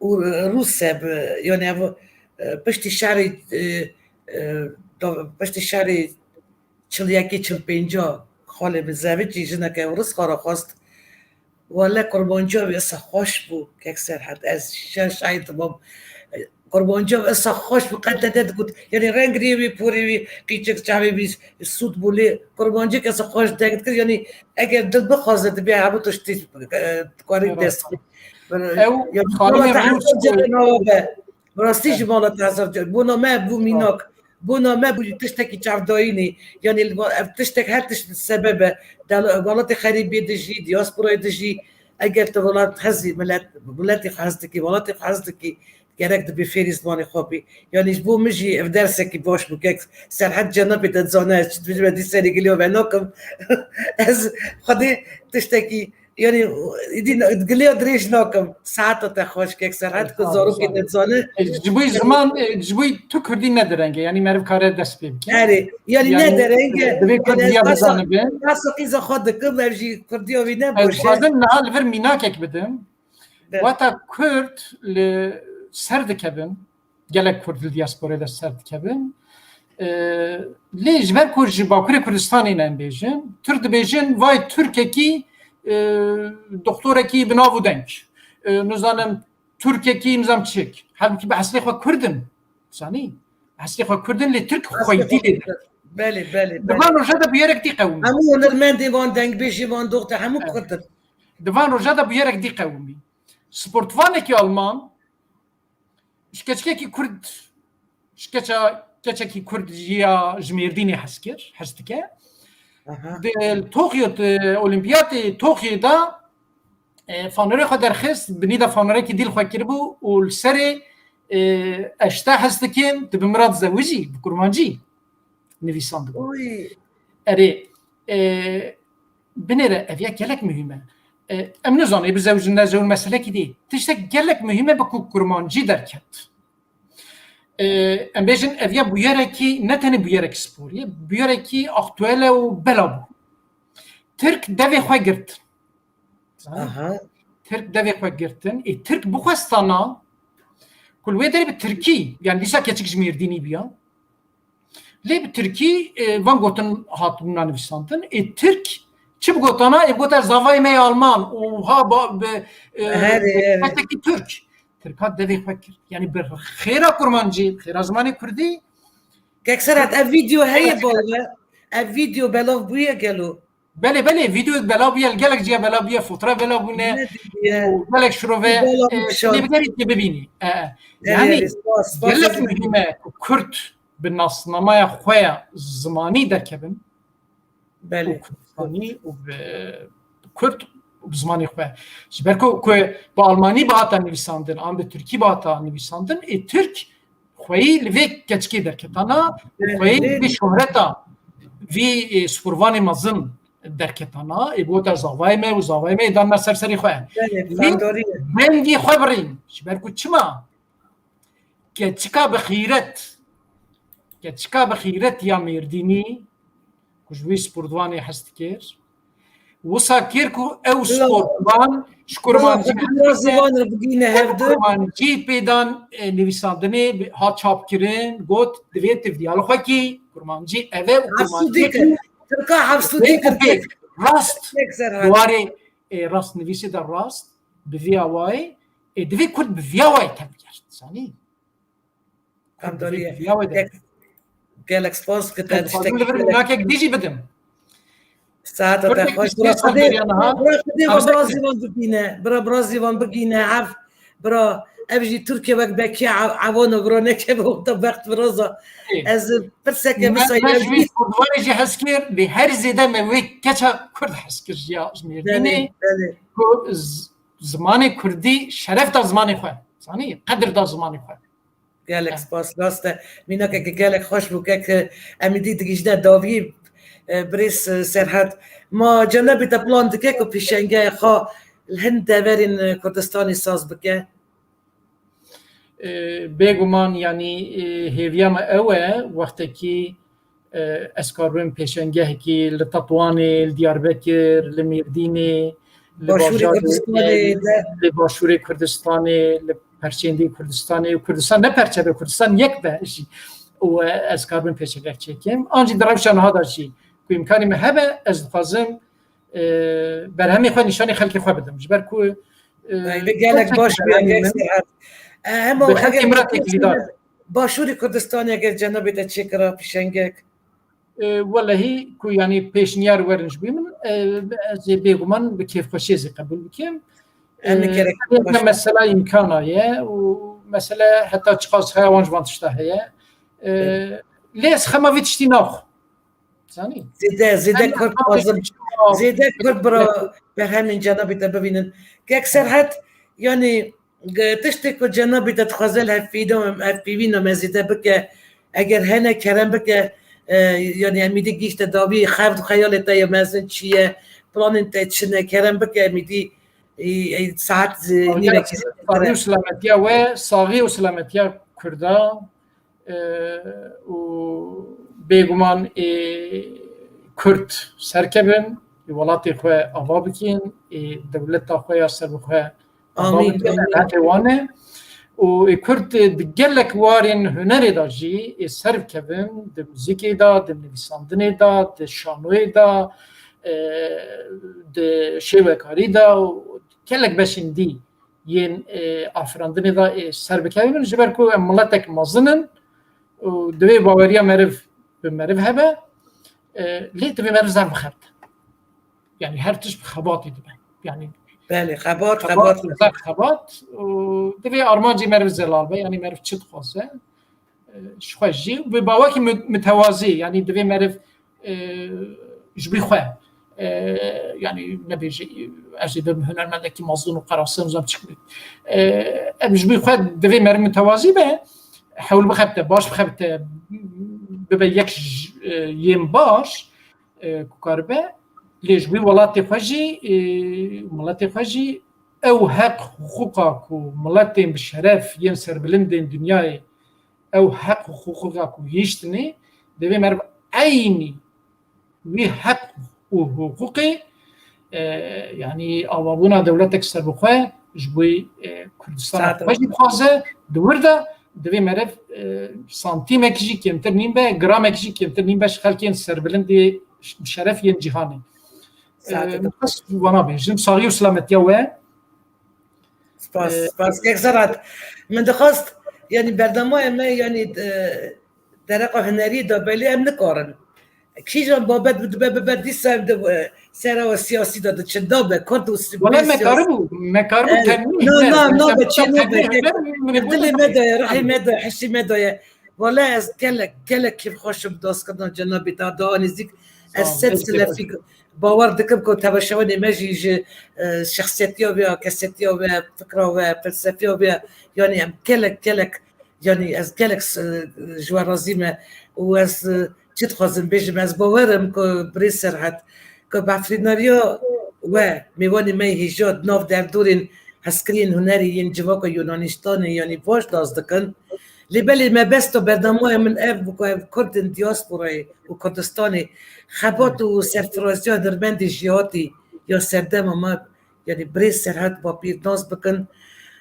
û Rûs e bi, yani ev, e, piştî şerê, e, e, da-, piştî şerê çil yekê çil pênca xalê min Zevicî jineke Rûs xwe re xwest. Wele Kurmanciya wî esa xweş bû, kek Serhed. Ez şe-, şahid bûm. Kurmanciya wî esa xweş bû, qet te dikut. Yani rengê wî, porê wî, qîçek çavê wî sûd bû lê Kurmanciyek esa xweş deng dikir. Yani eger dil bixwaze dibe hemû tiştî, e, dikarî dest xwe. Ew Yani, xanimê wela te Rûs heta cere nawe be. Bi rastî ji mala te hezar car. Bona me bû mînak. Bona me bû tiştekî çavdayînê. Yani li va-, ev tiştek her tişt sebeb e. Dewle-, welatê xerîbê de jî, diasporayê de jî, eger tu welat hezî, milet, miletê xwe hez dikî, welatê xwe hez dikî, gerek dibe fêrî zimanê xwe bî. Yani ji bo min jî ev dersekî baş bû. Kek Serhed cenabê te dizane ez çi dibêjim, ez dî serê giliya venakim. Ez Xwedê tiştekî Yani, îdî giliya dirêj nakim. Saeta te xweş kek Serhed, ku zarokê te dizane. E, ji bo ziman, e, ji bo tu kurdî ne dereng e. Yani meriv kare dest pê bike. Erê, yani ne dereng e. Divê kurdî ya bizanibe. Basa qîza xwe dikim, ev jî kurdiya wî ne boş e. Ez dixwazim niha li vir mînakek bidim. Wata kurd li ser dikevin. Gelek kurd li diasporayê de ser dikevin. E, lê ji ber ku ji Bakurê Kurdistanê ne em bêjin, Tirk dibêjin, vay Tirkekî, e, doktorekî bi nav û deng. E, nizanim Tirkekî nizam çik. Halbûkî bi eslê xwe Kurd in. Zanî? Eslê xwe Kurd in lê Tirk xweydî lê. Belê, belê, belê. Di van roja de bûyerek dî qewimî. Hemû hunermendê wan, dengbêjê wan, doxte hemû Kurd in. Di van roja de bûyerek dî qewimî. Sportvanekî Alman, ji keçikekî Kurd, ji keça, keçekî Kurd ya ji Mêrdînê hez kir, hez dike. Aha. Di Tokyo, di Olimpiyatê Tokyoyê de, e, fanorê xwe derxist, binî de fanorekî dî li xwe kiribû û li serê, e, "Ez ji te hez dikim, tu bi min re dizewicî", bi kurmancî nivîsandibû. Oy. Erê, e, binêre, ev ya gelek muhîm e. E, em nizanin, bizewicin, nezewicin meselekî dî. Tiştek gelek muhîm e, bi ku kurmancî derket. E, em bêjin, ev ya bûyerekî, ne tenê bûyerek spor ye, bûyerekî aktuel e û bela bû. Tirk devê xwe girt. Aha. Tirk devê xwe girtin. Ê, Tirk bixwestana ku li wê derê bi Tirkî, yani dîsa keçik ji Mêrdînî biya. Lê bi Tirkî, e, van gotin hatibûna nivîsandin. Ê, Tirk çi bigotana? Ê, bigota zavayê me ye Alman û ha ba-, bi, e, Herê, herê. Kesekî Tirk. Tirka devê xwe kir. Yani bi xêra kurmancî, bi xêra zimanê kurdî. Kek Serhat, ev video heye bal ve. Ev video belav bûye gelo. Belê, belê, vîdeo belav bûye, li gelek ciya belav bûye, fotoğraf belav bûne, û gelek şirove, e, lê bigerî tê bibînî. E, e. Yani, gelek muhîm e ku Kurd bi nasnamaya xwe ya zimanî derkevin. Belê. Û Kurdistanî û bi Kurd û bi zimanê xwe. Ji ber ku, ku bi Almanî bihata nivîsandin, an bi Tirkî bihata nivîsandin, ê Tirk xweyî li vê keçikê derketana, û xweyî li vê şohreta vî, e, sporvanê mezin derketana, ê, bota zavayê me û zavayê me ê danna ser serê xwe. Belê, fandorî ye. Dengî xwe birîn. Ji ber ku çima? Keçika bi xîret, keçika bi xîret ya Mêrdînî, ku ji wî sportvanê hez dikir, wisa kir ku ew sportvan ji kurmancî, kurmancî pêdan, e, nivîsandinê bi-, hat çapkirin, got, divê tu viya li xwe kî kurmancî ev e û kurmancî Tirka hevsûdî kir. Rast, di warê, e, rastnivîsê de rast, bi vî awayî, e, divê Kurd bi vî awayî tevgert, zanî? Kurd bi vî awayî de. Gelek spas ki te tiştekî, minakek dî jî bidim. Saeta te xweş. Bira Xwedê, bira Xwedê we birazî wan bigîne. Bira birazî wan bigîne. Ev, bira, ev jî Tirkiye wek bekî ev-, evan û bira nekeve wexta bext viraza. Ez pirseke visa me ji wî sportvanê jî hez kir, lê her zêde me wê keça Kurd hez kir ji ya ji Mêrdînê. Belê, belê. Ku z-, zimanê Kurdî şeref da zimanê xwe. Zanî, qedir da zimanê xwe. Gelek spas, rast e. Mînakeke gelek xweş bû, kek, e, em ê dî digihîjine dawî, e, birêz, e, Serhat. Ma cenabê te plan dike ku pêşengehê xwe li hin deverên, e, Kurdistanê saz bike? E, bêguman, yanî, e, hêviya me ew e, wextekî e, ez karibim pêşengehekî li Tetwanê, li Diyarbekir, li Mêrdînê, li Başûrê Bajarê, Kurdistanê e, de. Li Başûrê Kurdistanê, li perçên dî Kurdistanê û Kurdistan ne perçe be, Kurdistan yek be jî. Û, e, ez karibim pêşengeh çêkim. An jî di rewşa niha de jî ku îmkanî me hebe, ez dixwazim, e, berhemê xwe nîşanî xelkê xwe bidim. Ji ber ku, e, Vay, gelek baş bûye, gelek serhet. E, hema bi xelkê min re têkilîdar. Başûrê Kurdistanê eger cenabê te çêkira pêşengek? E, welehî ku, yanî, pêşniyar werin ji bo min, e, ez ê bêguman bi kêfxweşiyê zî qebûl bikim. Em ê, e, gerek mesela îmkana ye û mesele heta çiqas heye wan ji van tişta heye. E, lê ez xema vî tiştî naxwim. Zanî? Zêde, zêde Kurd dixwazim, zêde Kurd bira berhemên cenabê te bibînin. Kek Serhet, yanî, Ge-, tiştê ku cenabê te dixwaze li hevpêvîna, hevpêvîna me zêde bike, eger hene kerem bike, e, yanî em êdî gihîşte dawî xev xeyalê te ya mezin çi ye, planên te çi ne, kerem bike em êdî, e, e, saet, e, nîvekî saxî û silametiya we, saxî û silametiya Kurda, e, û bêguman ê Kurd serkevin, ê welatê xwe ava bikin, ê dewleta xwe ya serbixwe ava bikin, amîn, amîn. Hetê wan e. Û ê Kurd di gelek warên hunerê de jî ê serbikevin, di muzîkê de, di nivîsandinê de, di şanoyê de, e, di şêwekarî de û gelek beşên dî yên, e, afirandinê de, e, serbikevin, ji ber ku em miletek mezin in û divê baweriya meriv bi meriv hebe, e, lê divê meriv zerf bixebite. Yanî her tişt bi xebatê dibe. Yanî belê, xebat, xebat, xebat. Zerf xebat û divê armancê meriv zelal be, yanî meriv çi dixwaze, e, ji xwe jî û bi bawekî mü-, mütewazî, yanî divê meriv, e, ji bo xwe, e, yanî nebêje, ez ê bibim hunermendekî mezin û qerase, nizam çi bibim. E, em ji bo xwe divê meriv mütewazî be, hewl bixebite, baş bixebite, bibe yek ji, e, yên baş, e, ku karibe, lê ji bo welatê xwe jî, e, miletê xwe jî ew heq, hiqûqa ku miletên bi şeref yên serbilindên dinyayê ew heq û hiqûqa ku hiştinê, divê meriv eynî wî heq û hiqûqê, e, yanî avabûna dewletek serbixwe ji bo, e, Kurdistana xwe jî dixwaze, di wir de divê meriv, e, santîmek jî kêmtir nîn be, gramek jî kêmtir nîn be ji xelkên serbilindê, bi şeref yên cîhanê. E, min xwest wana bêjim, saxî û silametiya we. Spas, e, spas. Kek Serhat, min dixwest, yanî bernameyê me, yanî, e, dereqa hunerî de belê em nikarin. Kîjan babet dibe bibe dîsa em di, e, sera we siyasî de diçin, da be, Kurd û si-, wele me siyasî karibû, me karibû, e, termî, na, na, na, be, çê nabe, dilê me de ye, ruhê me de ye, hişê me de ye. Wele ez gelek, gelek kêfxweş im bi dawîkirina cenabê te, daha nêzîk ez sed silefî bawer dikim ku temaşevanê me jî ji, e, şexsiyetiya wê, kesetiya wê, fikra wê, felsefiya wê, yanî em gelek, gelek, yanî ez gelek, e, ji we razî me û ez, e, çi dixwazim bêjim, ez bawer im ku birêz Serhet, ku bi efrînariya we, mêvanê me yê hêja di nav derdorên hezkiriyên hunerî yên civaka Yunanistanê, yanî baş nas dikin. Lê belê mebesta bernamaya min ev bû ku ev Kurd in diasporayê û Kurdistanê xebat û serfiraziya hunermendê jêhatî ya serdema me, yanî birêz Serhat Bapîr nas bikin.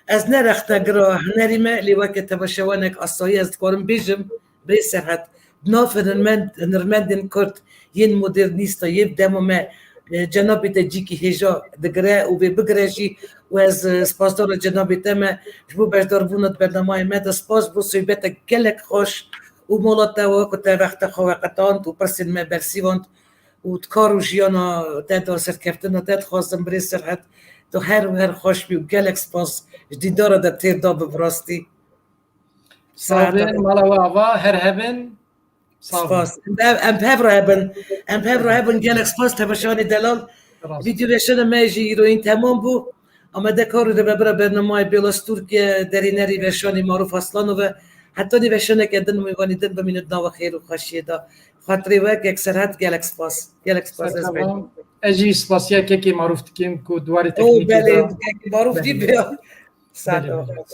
Ez ne rexnegira hunerî me, lê weke temaşewanek asayî ez dikarim bêjim, birêz Serhat, di nav hunermend-, hunermendên Kurd yên modernîsta yê dema me, e, cenabê te cîkî hêja digire û vê bigire jî û ez, e, spasdara cenabê te me ji bo beşdarbûna di bernameyê me de. Spas bo sohbetek gelek xweş û mala te wek ku te wexta xwe veqetand û pirsên me bersîvand û di kar û jiyana te de serkeftina te dixwazim birêz Serhat. Tu her û her xweş bî û gelek spas ji dîdara de têr da bi rastî. Sağ olun, mala we ava, her hebin. Sağ olun. Spas. Em, em hev re hebin. Em hev re hebin. Gelek spas temaşevanê delal. Rast. Vîdeo veşana me jî îroyîn temam bû. Amade kar û rêvebira bernamayê Bêlas Tirkiye, derînerî veşanî Maruf Aslanov e. Hetanî veşaneke din û mêvanî din bimînin di nava xêr û xweşiyê de. Xatirê we kek Serhat gelek spas. Gelek spas ez Serkan, ez jî spasiya kekê Maruf dikim ku di warê O teknîkê belê de. kek Maruf Belê. Dî be. Sağ Belê, ol. belê.